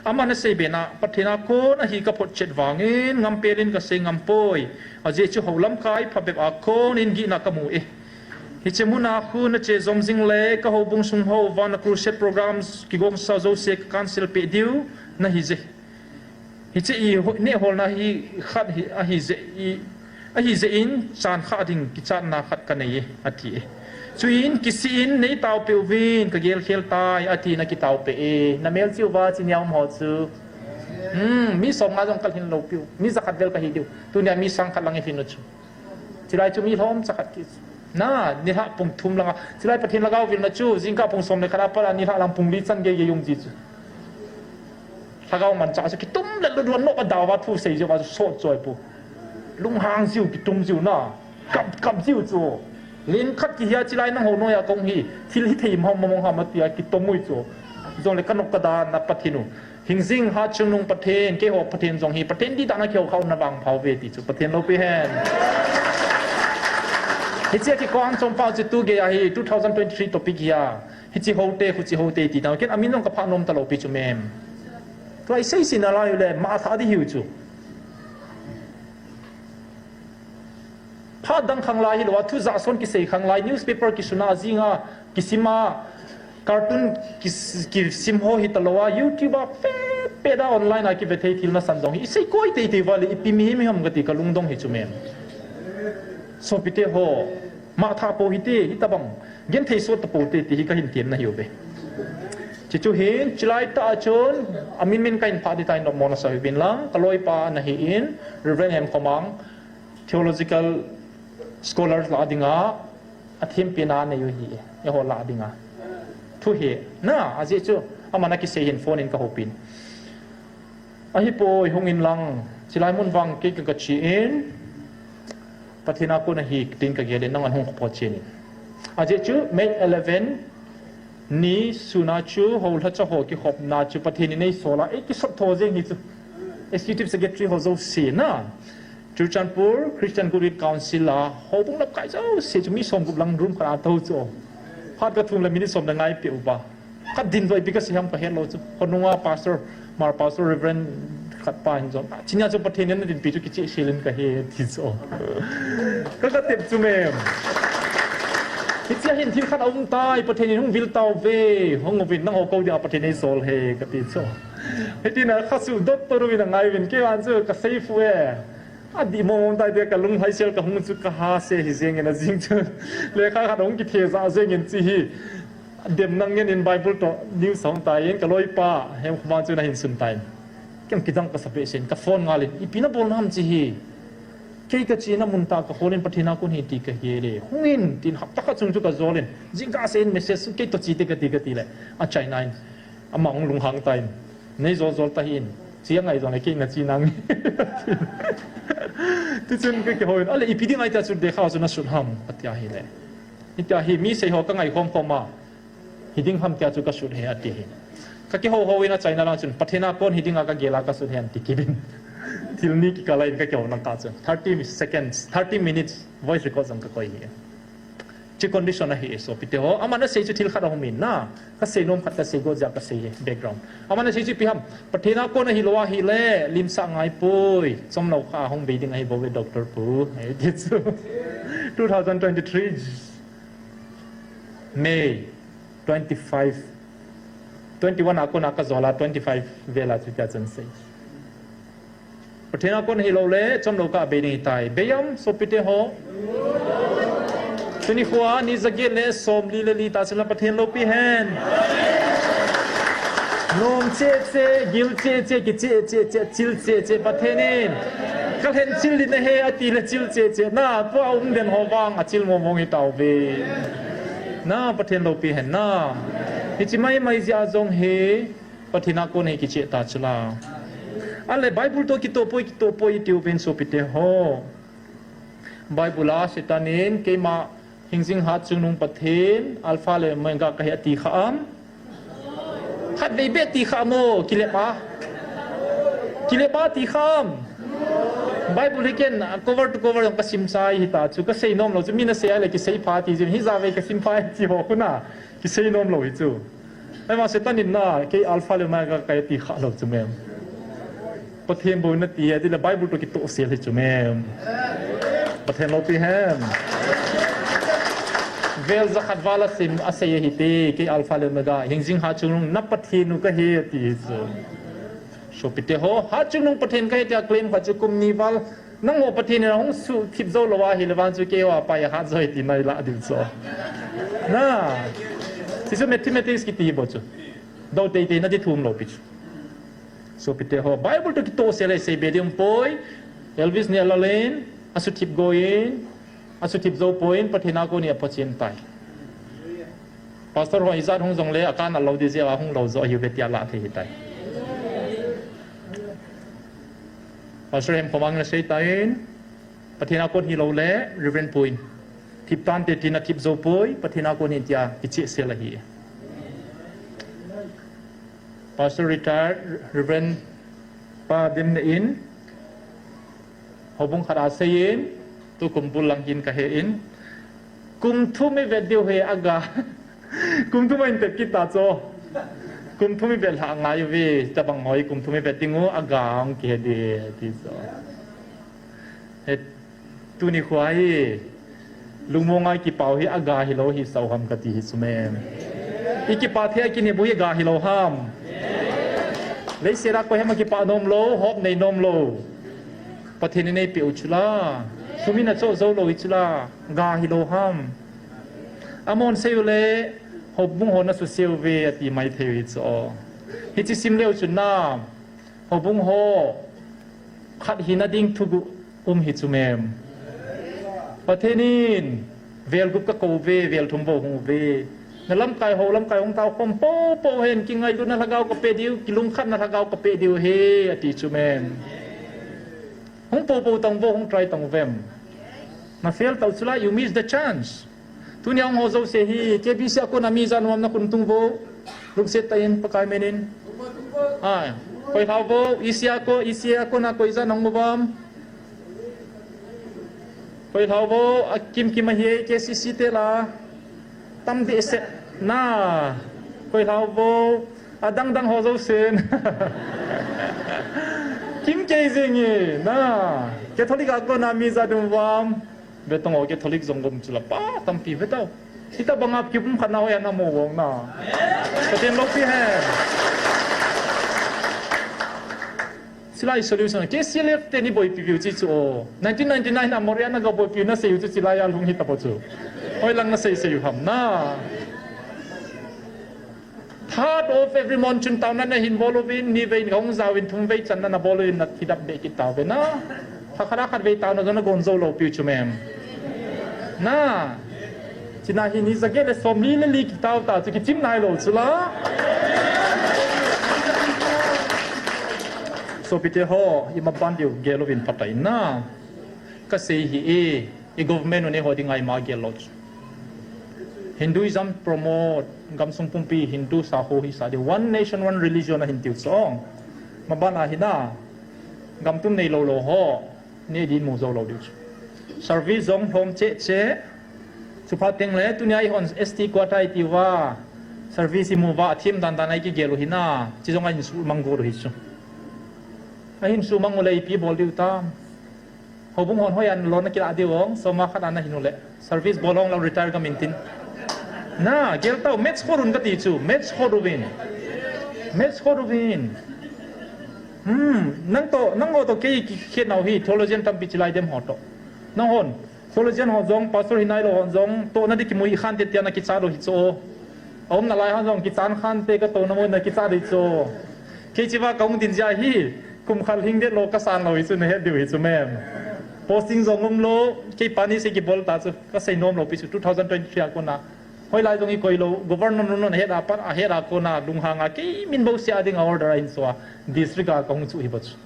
Aman asei bena, Pathen a kon ahi kaphot chet vangin, ngampel in kasei ngam poi. Ajeh chu houlamkai phabep a kon in gihna kamu e. Hiche muna khu nache jom jing le, kahoubung sung houva na crusade programs kigongsa jouse ka cancel peh diu nahi je. Hiche i ho-, neh holna hi khat hi, ahi je i, ahi je in chan kha ding kichatna khat kanei e, ati e. Chuin kisih in nei taopeh uvin kagel khel tai, ati na kitaopeh e. Namel cheh uva chini a um ho chu. Hmm, mi som nga jong kalhin lou piu. Mi jakhat vel kahi diu. Tunia mi sang khat lang i hin u chu. Chilai chu mi lhomcha khat kit. Na, nilhah pung thum langa. Chilai Pathen lhagao vilna chu, jingkah pung som le khat a pat a nilhah lang pung li chan gei gei um ji chu. Lhagao manchah chu kitum le lut uva noh a dau va thu sei jeh uva chu sot choi pu. Lunghang jiu, kitum jiu na. Kap, kap jiu chu. Len khat kihia chilai nangho noiya kahung hi. Thil hithei mong mong ham atia kitom ui chu. Jongle kanop kadan na Pathen u. Hingjing Hatchungnung Pathen, keiho Pathen jong hi, Pathen dihtah na kihou khah un na vangpha uve ti chu, Pathen loupi hen. Hichea kikong chom pau chu tu geiya hi, two thousand twenty-three topic hi a. Hiche houte, huche houte ti tang. Ken amin jong kaphah nom talou pi chu mem. Tua isei sei nalai u le, ma tha di hiu chu. Phat dang khang lai hilou a, thu jahson kisei khang lai, newspaper kisuna jinga, kisima, cartoon kis-, kisim ho hitalou a, YouTube a, pet pet a online a kive thei thil nasan jong hi, isei koi teitei uva le, ipi mihem iham kati kalungdong hi chu mem. Sopite ho, ma tha pou hite, hitabang, genthei sot tapou te, ti hi kahin temna hiuve. Chuchu hin, chilai tah a chun, amin min kahin phah ding tai, nommo nasa uvin lang, kaloipa nahi in, Reverend Hemkhomang, theological scholars lah dinga, athempina nei u hi, eiho lah dinga. Thu hi, na, ajeh chu, aman akisei hin phone in kahoupin. Ahipoi hung in lang, chilai mun vang kei ka, kache in, Pathen a kon ahi, tin kagel in, nang an hung kho pho chen in. Ajeh chu, May eleven, ni suna chu, houlhacha ho kikhopna chu, Pathen in eisol a, eikisot tho jeng hi chu. Executive Secretary ho jouse na. Churachandpur Christian Goodwill Council a, houbung lamkai jouse chu mi somgup lang room khat a tou chu. Phat kathum le minute som le nga ipi uva. Kadin doh ipi kasei ham kahet lou chu. Khonunga pastor, Mar Pastor Reverend khat pa hin jong. Chunia chu Pathen in nadinpi chu kicheh sel in kahi ti chu. Ka, katep chu mem. Hichea hin thil khat aum tai, Pathen in hung vil tauve, hung uvin nangho kou dia Pathen eisol e, kati chu. Hitin a khasu dot to uvin angai uvin, keivan chu kasei fu e. Adih mong mong tai dia kalung haisel kahung chu kaha se hi jeng in ajing chu. Lekha khat hung kithe ja jeng in chi hi. Dem nang ngen in Bible toh news hung tai in kaloipa, Hemkhomang chu nahin sun tai. Ken kidang kasa behseh in kaphone ngal in, ipi nabol nam chi hi. Kei kachena mun tah a kahol in Pathen a kon hi ti kahe le. Hung in tin hapta khat chung chu kajol in. Jingkah seh in message kei toh che te kati kati le. Achaina in. Ama hung lunghang tan. Nei jol jol tahih in. Che angai jong le kei nache nang. Tichun kakihou in. Ale ipi ding ahi tia chu dekha chu nasut ham. Atia hile. Hitia hi mi sei ho kangai khom khom a. Hiding ham tia chu kasut e ati hi. Kakihou hou in achaina lang chun, Pathen a kon hiding a kagel a kasut e ati kit in. Thil ni kikal a in kakihou lang kah chun. Thirty seconds, thirty minutes voice record jong kakoi hi. Chi condition ahi e sopite ho. Aman asei chu thil khat ahung min na. Kasei nom khat kasei go jia kasei e background. Aman asei chu ipi ham. Pathen a kon ahilou ahile, limsah ngai poi. Chomlou kha ahung bei ding ahi bou ve doctor pu. Ahi ti chu. Two thousand twenty-three. May twenty-five, twenty-one a kona kajol a twenty-five vel a chutia chun sei. Pathen a kon hilou le, chomlou kah bei ding ahitai. Bei am, sopite ho. Tuni khoa, ni jaget le, somli le li tah chun la Pathen loupi hen. Nom cheh cheh, gil cheh cheh, kicheh cheh cheh, chil cheh cheh, Pathen in. Kalhen chil ding ahi, ati le chil cheh cheh. Na, tua um den ho vang, achil mong mong hi tauve. Na, Pathen loupi hen na. Hiche mai mai jeh a jong hi, Pathen a kon hi kicheh ta chu la. Ale Bible toh kitoh poi, kitoh poi iti uvin sopite ho. Bible a Satan in keima hingjing hatchungnung Pathen, Alpha le Omega kahi ati kha am? Khatvei beh ti kha mo, kilep a. Kilep a ti kha am? Bible hi ken, ah, cover to cover jong kasim chai hita chu, kasei nom lou chu, mi nasei a le kisei pha ti jin, hijeh a vei kasim pha ti ho khu na, kisei nom lou hi chu. Ahivang Satan in na, kei Alpha le Omega kahi ti kha lou chu mem. Pathen bou nati, ati le Bible toh kitoh sel hi chu mem. Pathen loupi hen. Vel jakhat val a sim, asei ahi ti, kei Alpha le Omega, hingjing hatchungnung na Pathen u kahi ati hi chu. Sopite ho, hatchungnung Pathen kahi tia claim kha chu kum ni val, nangho Pathen in ahung suhthip jou lou ahile vang chu keiho a pai ahat jo ahi ti nai lah diu chu. Na. Hichu mathematics kiti bou chu. Dou teitei na ti thum lou pi chu. Sopite ho, Bible toh kitoh sel a isei be ding poi, Elvis Nialalin, asuthip go in, asuthip jou poi, Pathen a kon hi aphochen tai. Pastor ho ijat hung jongle, akan a lou di jeh a hung lou jo ahiuve tia lah thei hitai. Pastor Hemkhomang in asei tan, Pathen a kon hilou le, Reverend Pu in. Thip tante tina thip jou poi, Pathen a kon hi tia kicheh sel ahi. Pastor retired Reverend Pa Dimna in, houbung khat a sei in, tukum bul lang hin kahe in, kum thum ivet diu hi aga, kum thum a hin tet kit ta chu, kum thum ivet lhah ngai uve, tabang hoi kum thum ivet ding u aga hung kihe di, ti chu. He, tuni khu hi, lungmong a ikipau hi aga hilou hi sao ham kati hi chu mem. Ikipa thei a kinep u hi aga hilou ham. Leiset a koi ham akipa nom lou, hop nei nom lou. Pathen in eipeh u chu la. Sum in achoh jou lou hi chu la. Aga hilou ham. Amahon sei u le, houbung ho nasuse uve ati mai thei u hi chu. Hiche sim leu chun na. Houbung ho khat hina ding thuguh um hi chu mem. Pathen in, vel gup kakou uve, vel thum bou hung uve. Na lamkai ho, lamkai hung tao khom poupou hen, kingailutna lhagao kapeh diu, kilungkhatna lhagao kapeh diu ahi, ati chu mem. Hung poupou tang vo, hung try tang uvem. Na fail tau chu la, you miss the chance. Tunia hung ho jouse hi, K B C a kona mi ijat um am na khut tung vo. Lungset tah in, Pakai min in. Ai, koi lhau vo, E C a ko, E C a kona koi ijat um uvam. Koi lhau vo, akim kim ahi, K C C te la. Tam behseh na. Koi lhau vo, adang dang ho jousen. Kim kei jing e, na. Catholic a kona mi ijat um uvam. Betong ho Catholic jong gom chu la pa tampi ve tau. Hitabang a kipum khat na hoiya na mo vong na. Pathen loupi hen. Chulai solution, K C L F te ni boipi viu chi chu o. Nineteen ninety-nine a Moria na ga boipi na sei u chu chulai a lhung hita po chu. Hoilang na sei sei u ham na. Third of every month chun taona na hin bol uvin, ni vei in ka hung jaovin, thum vei channa na bol uvin, na thi dap beh kit tauve na. Tha khat a khat vei taona jong na gon jou lou piu chu mem. Na. Chuna hi ni jaget le somli le li kitao ta chu kichim nai lou chu la. Sopite ho, imaban diu gel uvin phatai na. Ka sei hi e, i government u neiho dinga ima gel lou chu. Hinduism promote, gamsung pumpi Hindu sakho hisa diu, one nation, one religion ahin tiu chu. Maban a hi na, gam tum nei lou lou ho, nei din mu jou lou diu chu. Service jong lhom cheh cheh, chu phat teng le, tunia i hon S T quota i tiu va, service i mu va, a thim dan dan a i kigel u hi na, chi jong a hin suh mang go lou hi chu. A hin suh mang u le ipi bol diu tam. Houbung hon hoiya lona kilah diu ong, soma khat ana hin u le. Service bol ong lau retire gam in tin. Na, gel tau, match kho run kati chu, match kho ruvin. Match kho ruvin. Hmm, nang to, nang ho to kei kikhet nau hi, theologian tampi chilai dem ho to. Nang hon, theologian ho jong, pastor hi nai lou hon jong, tohna di kimu i khan te tia na kicha lou hi chu. A um nalai hon jong kichan khan te ka tohna mu na kicha di chu. Kei chiva ka hung din jia hi, kum khat lhing det lou ka san lou hi chu na het diu hi chu mem. Posting jong um lou, kei pani se kibol ta chu, ka sei nom lou pi chu two thousand twenty-three a kona. Hoilai jong hi koilou, governor nun ahet a pat, ahet a kona lunghang a kei min bouseh a dinga order ahin soh a, district a kahung chu hi bou chu.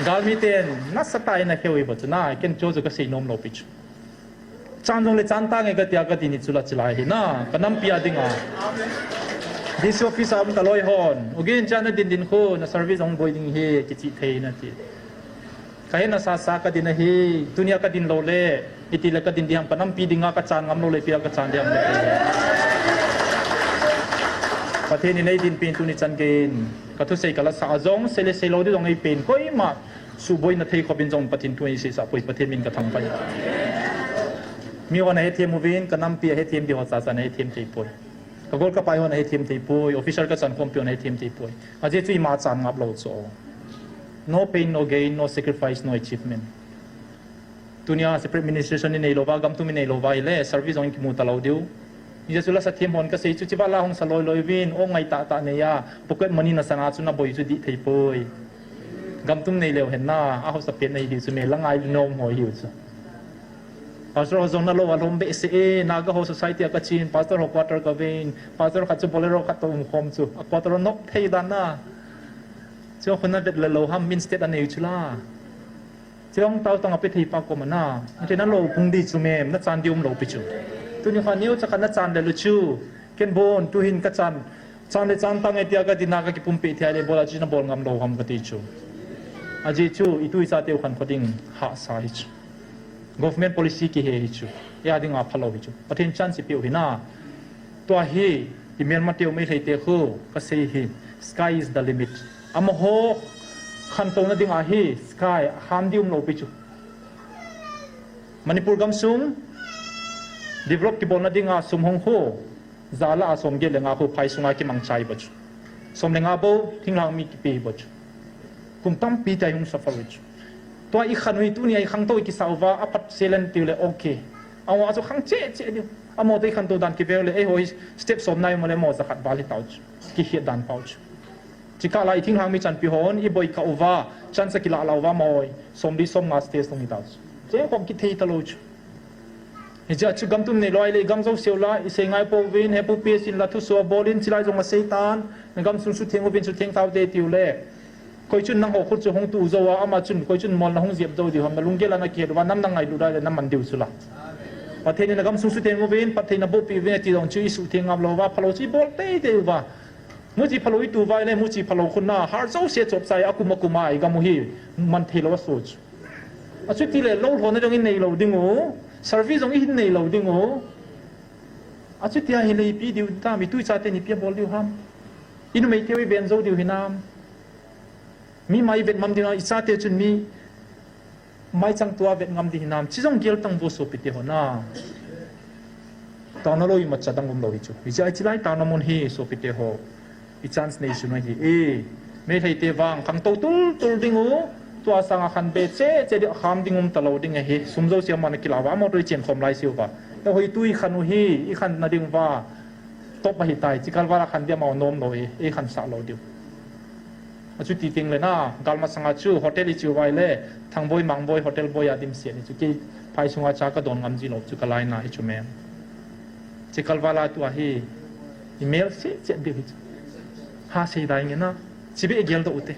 Galmi ten nasatah in akheu hi bou chu na, ken chu chu kasei nom lou pi chu. Chan jongle chan tange katia kati ni chu la chilai hi na, kanampi a dinga. D C office a um kaloi hon, ugin chan nadin din khu, na service hung boi ding hi, kichih thei nati. Kahet nasa sa kadin ahi, tunia kadin lou le, itile kadin ding ham, kanampi dinga kachan ngam lou le, ipi a kachan ding ham. Pathen in eidinpin tuni chan geiyin, kathusei kalasa a jong, sei le sei lou ding jong eipen, koima suhboina thei khopin jong Pathen thu eiseisah poi, Pathen min kathangvah e. Mi hon ahethem uvin, kanampi ahethem ding ho chacha ahethem thei poi. Kagol kapai hon ahethem thei poi, officer kachan khompi hon ahethem thei poi. Ajeh chu ima chan ngap lou chu. No pain, no gain, no sacrifice, no achievement. Tunia separate administration inei louva, gamtum inei louva ahile, service jong kimu talou diu. Hijeh chun lasa them hon kasei chu, chiva la hung sa loi loi uvin, o ngai tahtah neiya, pocket money nasanga chu naboi chu dih thei poi. Gamtum neileu hen na, ahosa pen nahi diu chu me, la ngai nom ho hiu chu. Pastor ho jong nalou alhom behseh e, Naga ho society a kachin, pastor ho quarter kaven, pastor khat chu Bolero khat toh umkhom chu, a quarter nop thei dan na. Chu khu navet le lou ham, min state anei chu la. Chong tao tang ape thei pa koma na. Ante nalou pung di chu mem, nachan di umlou pi chu. Tuni kha neocha khat nachan le lou chu. Ken bon, tuhin kachan. Chan le chan tange tia kadin a kakipumpi thei le bol a chu nabol ngam lou ham kati chu. Ajeh chu, itu icha teu khankho ding hahsa hi chu. Government policy kihe hi chu. Eia dinga phalou hi chu. Pathen chance ipiu hi na. Tua hi, i Myanmar teu Meitei te khu, kasei hi, sky is the limit. Amaho khantouna dinga hi, sky, ham di umlou pi chu. Manipur gamsung, develop kibolna dinga sum hung khu, ja la a som get le nga khu phai sunga kimangcha hi bou chu. Som le nga bou, thinglhang mi kipe hi bou chu. Kum tampi tia hung suffer u chu. Tua i khan u hi tunia i khangtou i kisa uva, apat selen tiu le okay. Amaho chu khang cheh cheh diu. Amaho toh i khantou dan kive u le, eiho hi step som nai mo le mo ja khat val hi tau chu. Kikhet dan pau chu. Chikah la i thinglhang mi chanpi hon, i boi kha uva, chance kila la uva mo, som li som nga stage nung hi tau chu. Cheh khom kithei talou chu. Hijeh chun gamtum neilou ahile, gam jouse u la, i sei ngai pouvin, he pu pi sin la thusoh bol in, chilai jong asei tan, na gamsung sutheng uvin, sutheng tau te tiu le. Koi chun nangho khut chu hung tu jou a, ama chun, koi chun mol na hung jep jou diu ham, na lunggel a na kihet uva, nam na ngailut a le, na man diu chu la. Pathen in na gamsung sutheng uvin, Pathen in na bohpi uvin, ati jong chu i sutheng ngam lou uva, phalou chu i bol tei tei uva. Muchi phalou i tu uva le, muchi phalou khun na, har jouse chop chai, akum akum a, i gam u hi, man thei lou a so chu. Achuti le, lou lhona jong i neilou ding u, service jong i hin neilou ding u. Achuti ahile ipi diu tam, i tu i cha ten ipi abol diu ham. I numei teu i ven jou diu hinam. Mi mai i vet ngam diu hinam, i chate chun mi mai chang tua vet ngam diu hinam. Chi jong gel tang vo sopi te ho na. Taona lou imacha dang umlou hi chu. Hijeh a chilai taona mun hi sopi te ho. I chance nei sun ahi e. Meitei te vang khangtou tul tul ding u. Tua sanga khan be cheh cheh ding, kham ding um talou ding ahi. Sum jouse a man kila uva, motor i chen khom lai se uva. Eiho i tu i khan u hi, i khanna ding uva. Top ahi tai, chikal vala khan dia mau nom lou e, ei khansah lou diu. Achuti teng le na, galmasanga chu hotel i chi uva le, Thangboi Mangboi hotel boi a dimset ni chu, kei phai sunga cha kadon ngam ji lou chu ka laina hi chu mem. Chikal vala tua hi, i mel se chet diu hi chu. Ha sei dai nge na, chibe i gel doh u te.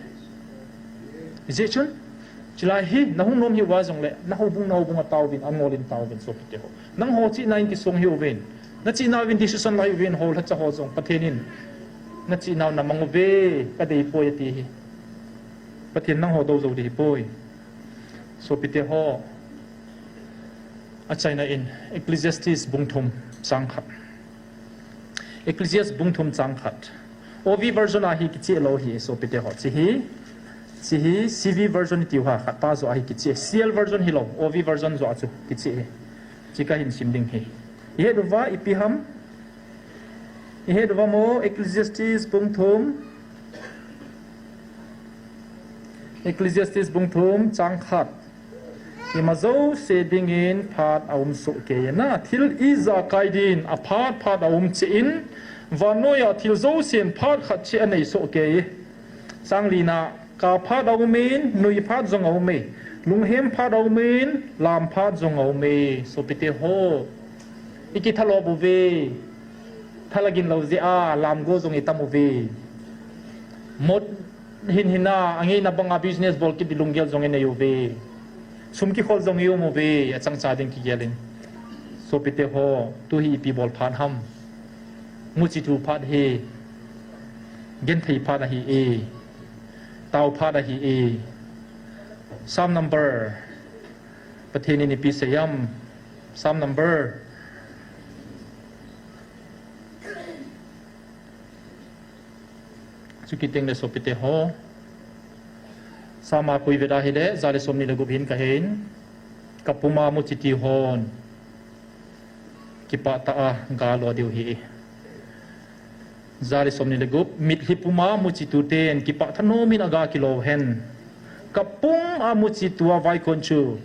Hijeh chun, chilai hi, na hung nom hi uva jongle, na houbung, na houbung a tauvin, angol in tauvin, sopi te ho. Nangho chihna in kisong hi uvin. Na chihna uvin decision la hi uvin, ho lhacha ho jong Pathen in. Na chihna u na mang uve, ka dei poi ati hi. Pathen nangho dou jou ding hi poi. Sopi te ho. Achaina in Ecclesiastes bung thum chang khat. Ecclesiastes bung thum chang khat. O V version a hi kicheh lou hi, sopi te ho. Chi hi, chi hi C V version tiu ha, khat pa jo a hi kicheh. C L version hi lou, O V version jo a chu kicheh hi. Chi ka hin sim ding hi. I het uva, ipi ham. I het uva mo, Ecclesiastes bung thum. Ecclesiastes bung thum, chang khat. Ima jouse dingin phat a um soh kei na. Thil ijakai din a phat phat a um cheh in, vannoi a thil jousen phat khat cheh a nei soh kei. Chang lina, ka phat a um in, nui phat jong a um e. Lunghem phat aumin, lam phat jong aume, sopite ho. Ikithalou bou ve. Thalagin lou jeh a, lam go jong itam uve. Mot hin hina, angeina banga business bol kit di lunggel jong inei uve. Sum kikhol jong ium uve, achangcha ding kigelin. Sopite ho, tu hi ipi bol phat ham. Muchitu phat hi. Genthei phat ahi e. Tao phat ahi e. Psalm number. Pathen in ipi seiyam. Psalm number. Chukit teng le sopite ho. Psalm a koi veda hile, ja le somni le gup hin kahin. Kapuma muchitu hon. Kipah tah a ga lo diu ahi. Ja le somni le gup, mitlhi puma muchitu ten, kipah thanom in aga kilo hen. Kapum a muchitu a vaikon chu,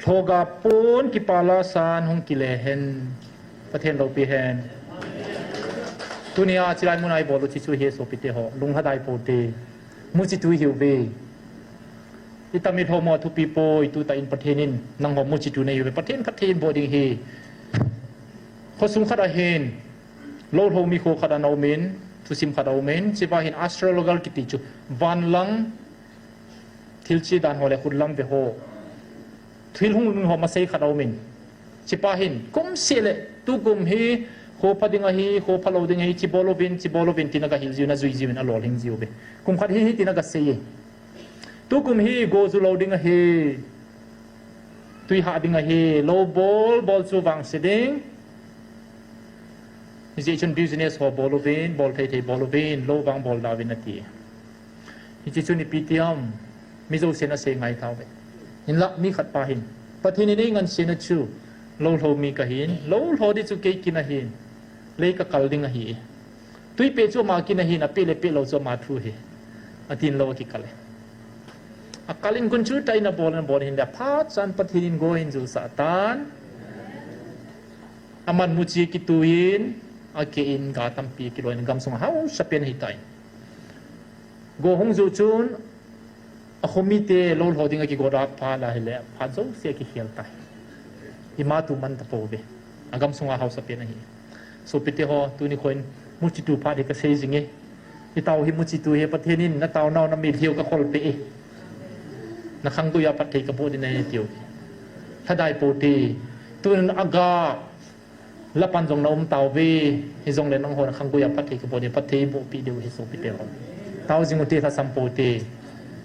lhoga pon kipah la san hung kile hen. Pathen loupi hen. Tunia chilai muna ibol u chichu hi sopite ho, lunglhadai pou te. Muchitu ihiuve. Itam ilhom u athupi poi, tuta in Pathen in, nangho muchitu neiuve. Pathen phatthei in boh ding ahi. Khosung khat ahin, lolho mi kho khat ana umin, thusim khat aumin, chiva hin astrological kiti chu, vanlang, thilche dan ho le khutlam ve ho. Thil hung lhung ho masei khat aumin. Chipa hin, kum seh le, tukum hi, kho pha ding ahi, kho pha lou ding ahi, chi bol uvin, chi bol uvin, tina gahil jiuvin, ajui jiuvin, alolhing jiuve. Kum khat hi, hi tina gasei e. Tukum hi go ju lou ding ahi. Tui hah ding ahi. Lou bol, bol chu vangse ding. Hijeh chun business ho bol uvin, bol thei thei bol uvin, lou vang bol da uvin ati. Hiche chun ipi ti ham, mi jousen asei ngai tauve. Hinlah mi khat pa hin. Pathen in eingansena chu, lolho mi kahin, lolho di chu kei kin ahin, lei kakal ding ahi. Tui peh chu ama kin ahin, apeh le peh lou chu ama thu ahi. Atin lou akikal e. Akal in gun chu tah in abol in abol hinle, aphat chan Pathen in go ahin julsah tan. Aman muchi kituiyin, akeh in ga tampi kiloiyin, gamsung a hausa pen ahitai. Go hung ju chun, akho mite lolho ding akigo da phat ahile, phat jouse akikhel tai. Ima tu man tapouve. Agamsung a hausa pen ahi. Sopite ho, tuni kho in muchitu phat hi kasei jing e. Itao hi muchitu ahi, Pathen in nataonau namitlhi u kakholpeh e. Nakhanggui a phatthei kaboh ding ahi tiu. Lhadai pou te. Tun aga lapan jong naum tauve, hijongle nangho nakhanggui a phatthei kaboh ding, phatthei bohpeh diu ahi sopite ho. Tao jing ute, lhasam pou te.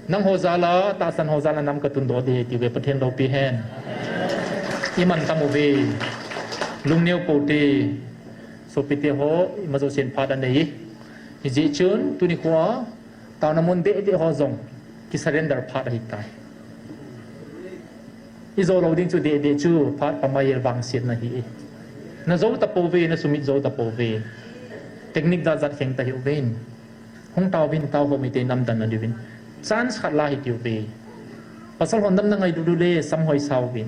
Nangho jal a, tahsan ho jal a nam katundoh ding ahi tiuve, Pathen loupi hen. Iman tam uve. Lungneo pou te. Sopite ho, ima jousen phat anei e. Hijeh chun, tuni kho a, taona mun deh deh ho jong, kisurrender phat ahitai. Ijou lou ding chu deh deh chu, phat pamai el vangsetna ahi e. Najou tapouve, nasumit jou tapouve. Technique jat jat kheng ta hiuvin. Hung taovin, taokhom ite namdan na diuvin. Chance khat la hitiuve. Pasal hon damna ngai dudu le, samhoi sauvin.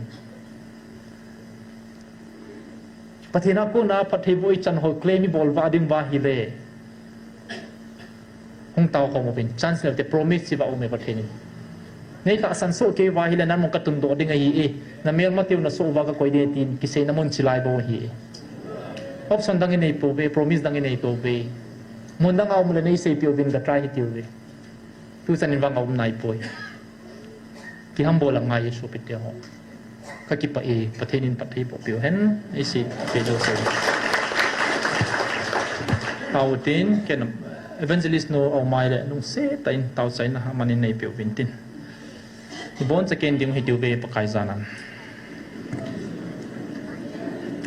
Pathen a kona phattheiboh ichan ho claim ibol vah ding uva ahile. Hung taokhom uvin, chance neite, promise chi vah aume Pathen in. Nei tahsan soh kei uva ahile, nang mun katundoh ding ahi e. Namelmateu nasoh uva kakoi ding tin, kiseina mun chilai bou ahi e. Option dang inei pouve, promise dang inei pouve. Mun dang a um le nei seipeh uvin ga try hitiuve. Tuchan in vang aum naipoi. Kihambol a ngai e sopite ho. Kakipah e, Pathen in phattheiboh peh u hen, eisei peh jouse. Tao tin, ken evangelist nu aum mai le, lungset tah in taochaina aman in neipeh uvin tin. Iboncha ken ding hitiuve Pakai jan a.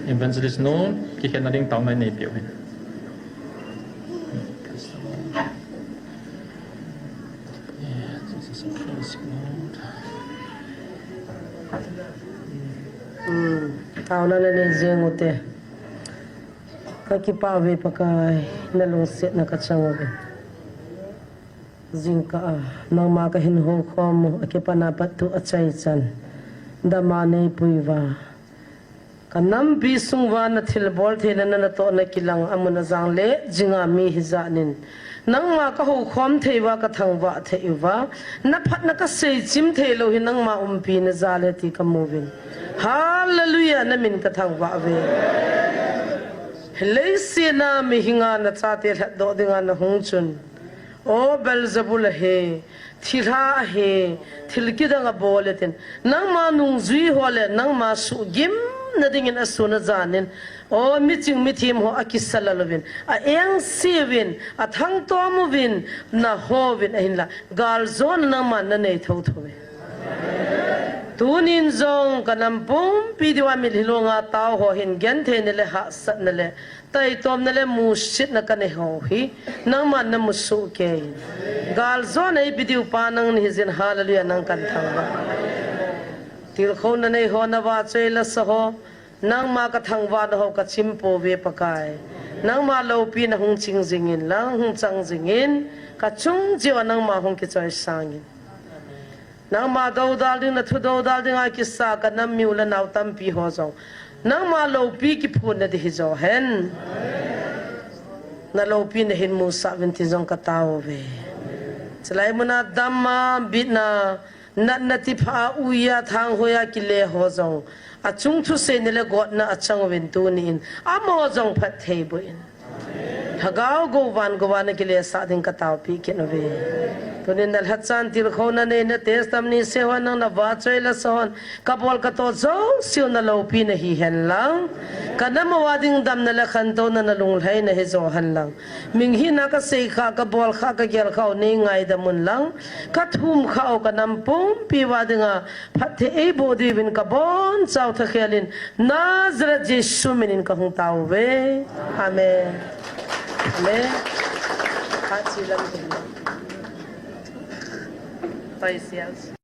Evangelist nu, kikhenna ding taona neipeh uvin. Hmm, taona nanei jing ute. Kakipah uve Pakai, nalungsetna kachang uve. Jingkah a, nangma kahin houkhom u, akipana pat thu achaichan. Dam a neipui uva. Kanampi sung uva nathilbol theina natohna kilang amun ajang le, jing a mi hijat in. Nangma ka houkhom thei uva, ka thangvah thei uva. Na phatna ka seichim thei lou hi nangma umpi na jal e ti ka mu uvin. Hallelujah, na min ka thangvah uve. Leiset a mihinga na chate lhatdoh dinga na hung chun. O Beelzebul ahi, thilha ahi, thil kidang abol e tin. Nangma nungjui ho le, nangma suhgimna dingin asun ajan in. O miching mithem ho akisa lal uvin, a engse uvin, a thangtom uvin, na ho uvin ahinla. Galjona nangman na nei thotho uve. Tunin jong ka nam pumpi diuva mitlhi longa tao ho hin gentheina le hahsatna le taitomna le musitna ka nei ho hi nangman na mu soh kei in. Galjona ipi diu Pa nang nahi jin, hallelujah, nang kan thangvah. Tilkhouna nei ho, na vahchoi lasa ho, nangma ka thangvahna ho ka chim pouve Pakai. Nangma loupina hung ching jing in lang, hung chang jing in, ka chung cheh uva nangma hung kichoisang in. Nangma doudal ding, na thu doudal dinga kisa ka nam u le nao tampi ho jong nangma loupi kiphutna ding hijo hen. Na loupina hin musah uvin tin jong ka tao uve. Chulai muna damna, bitna, natna, tipha, uiya, thanghoiya kile ho jong achung thuseina le gotna a chang uvin tunin amaho jong phatthei boh in. Lhagao gou van gou a na kilesah ding ka taopeh kit uve. Tunin na lhachan tilkhouna nei na testimony seh hon, nang na vahchoi lasa hon, ka bol ka to jouseu na loupina hihen lang. Ka nam uva ding damna le khantouna na lunglhaina hijo hen lang. Minghina ka seikhah, ka bolkhah, ka gelkhah u nei ngaidam un lang. Ka thumkhah u ka nam pumpi uva dinga phatthei eiboh diuvin ka bonchau thakhel in Nazareth Jesu minin ka hung tao uve. Amen. Amen. Achi lam. Pai sial.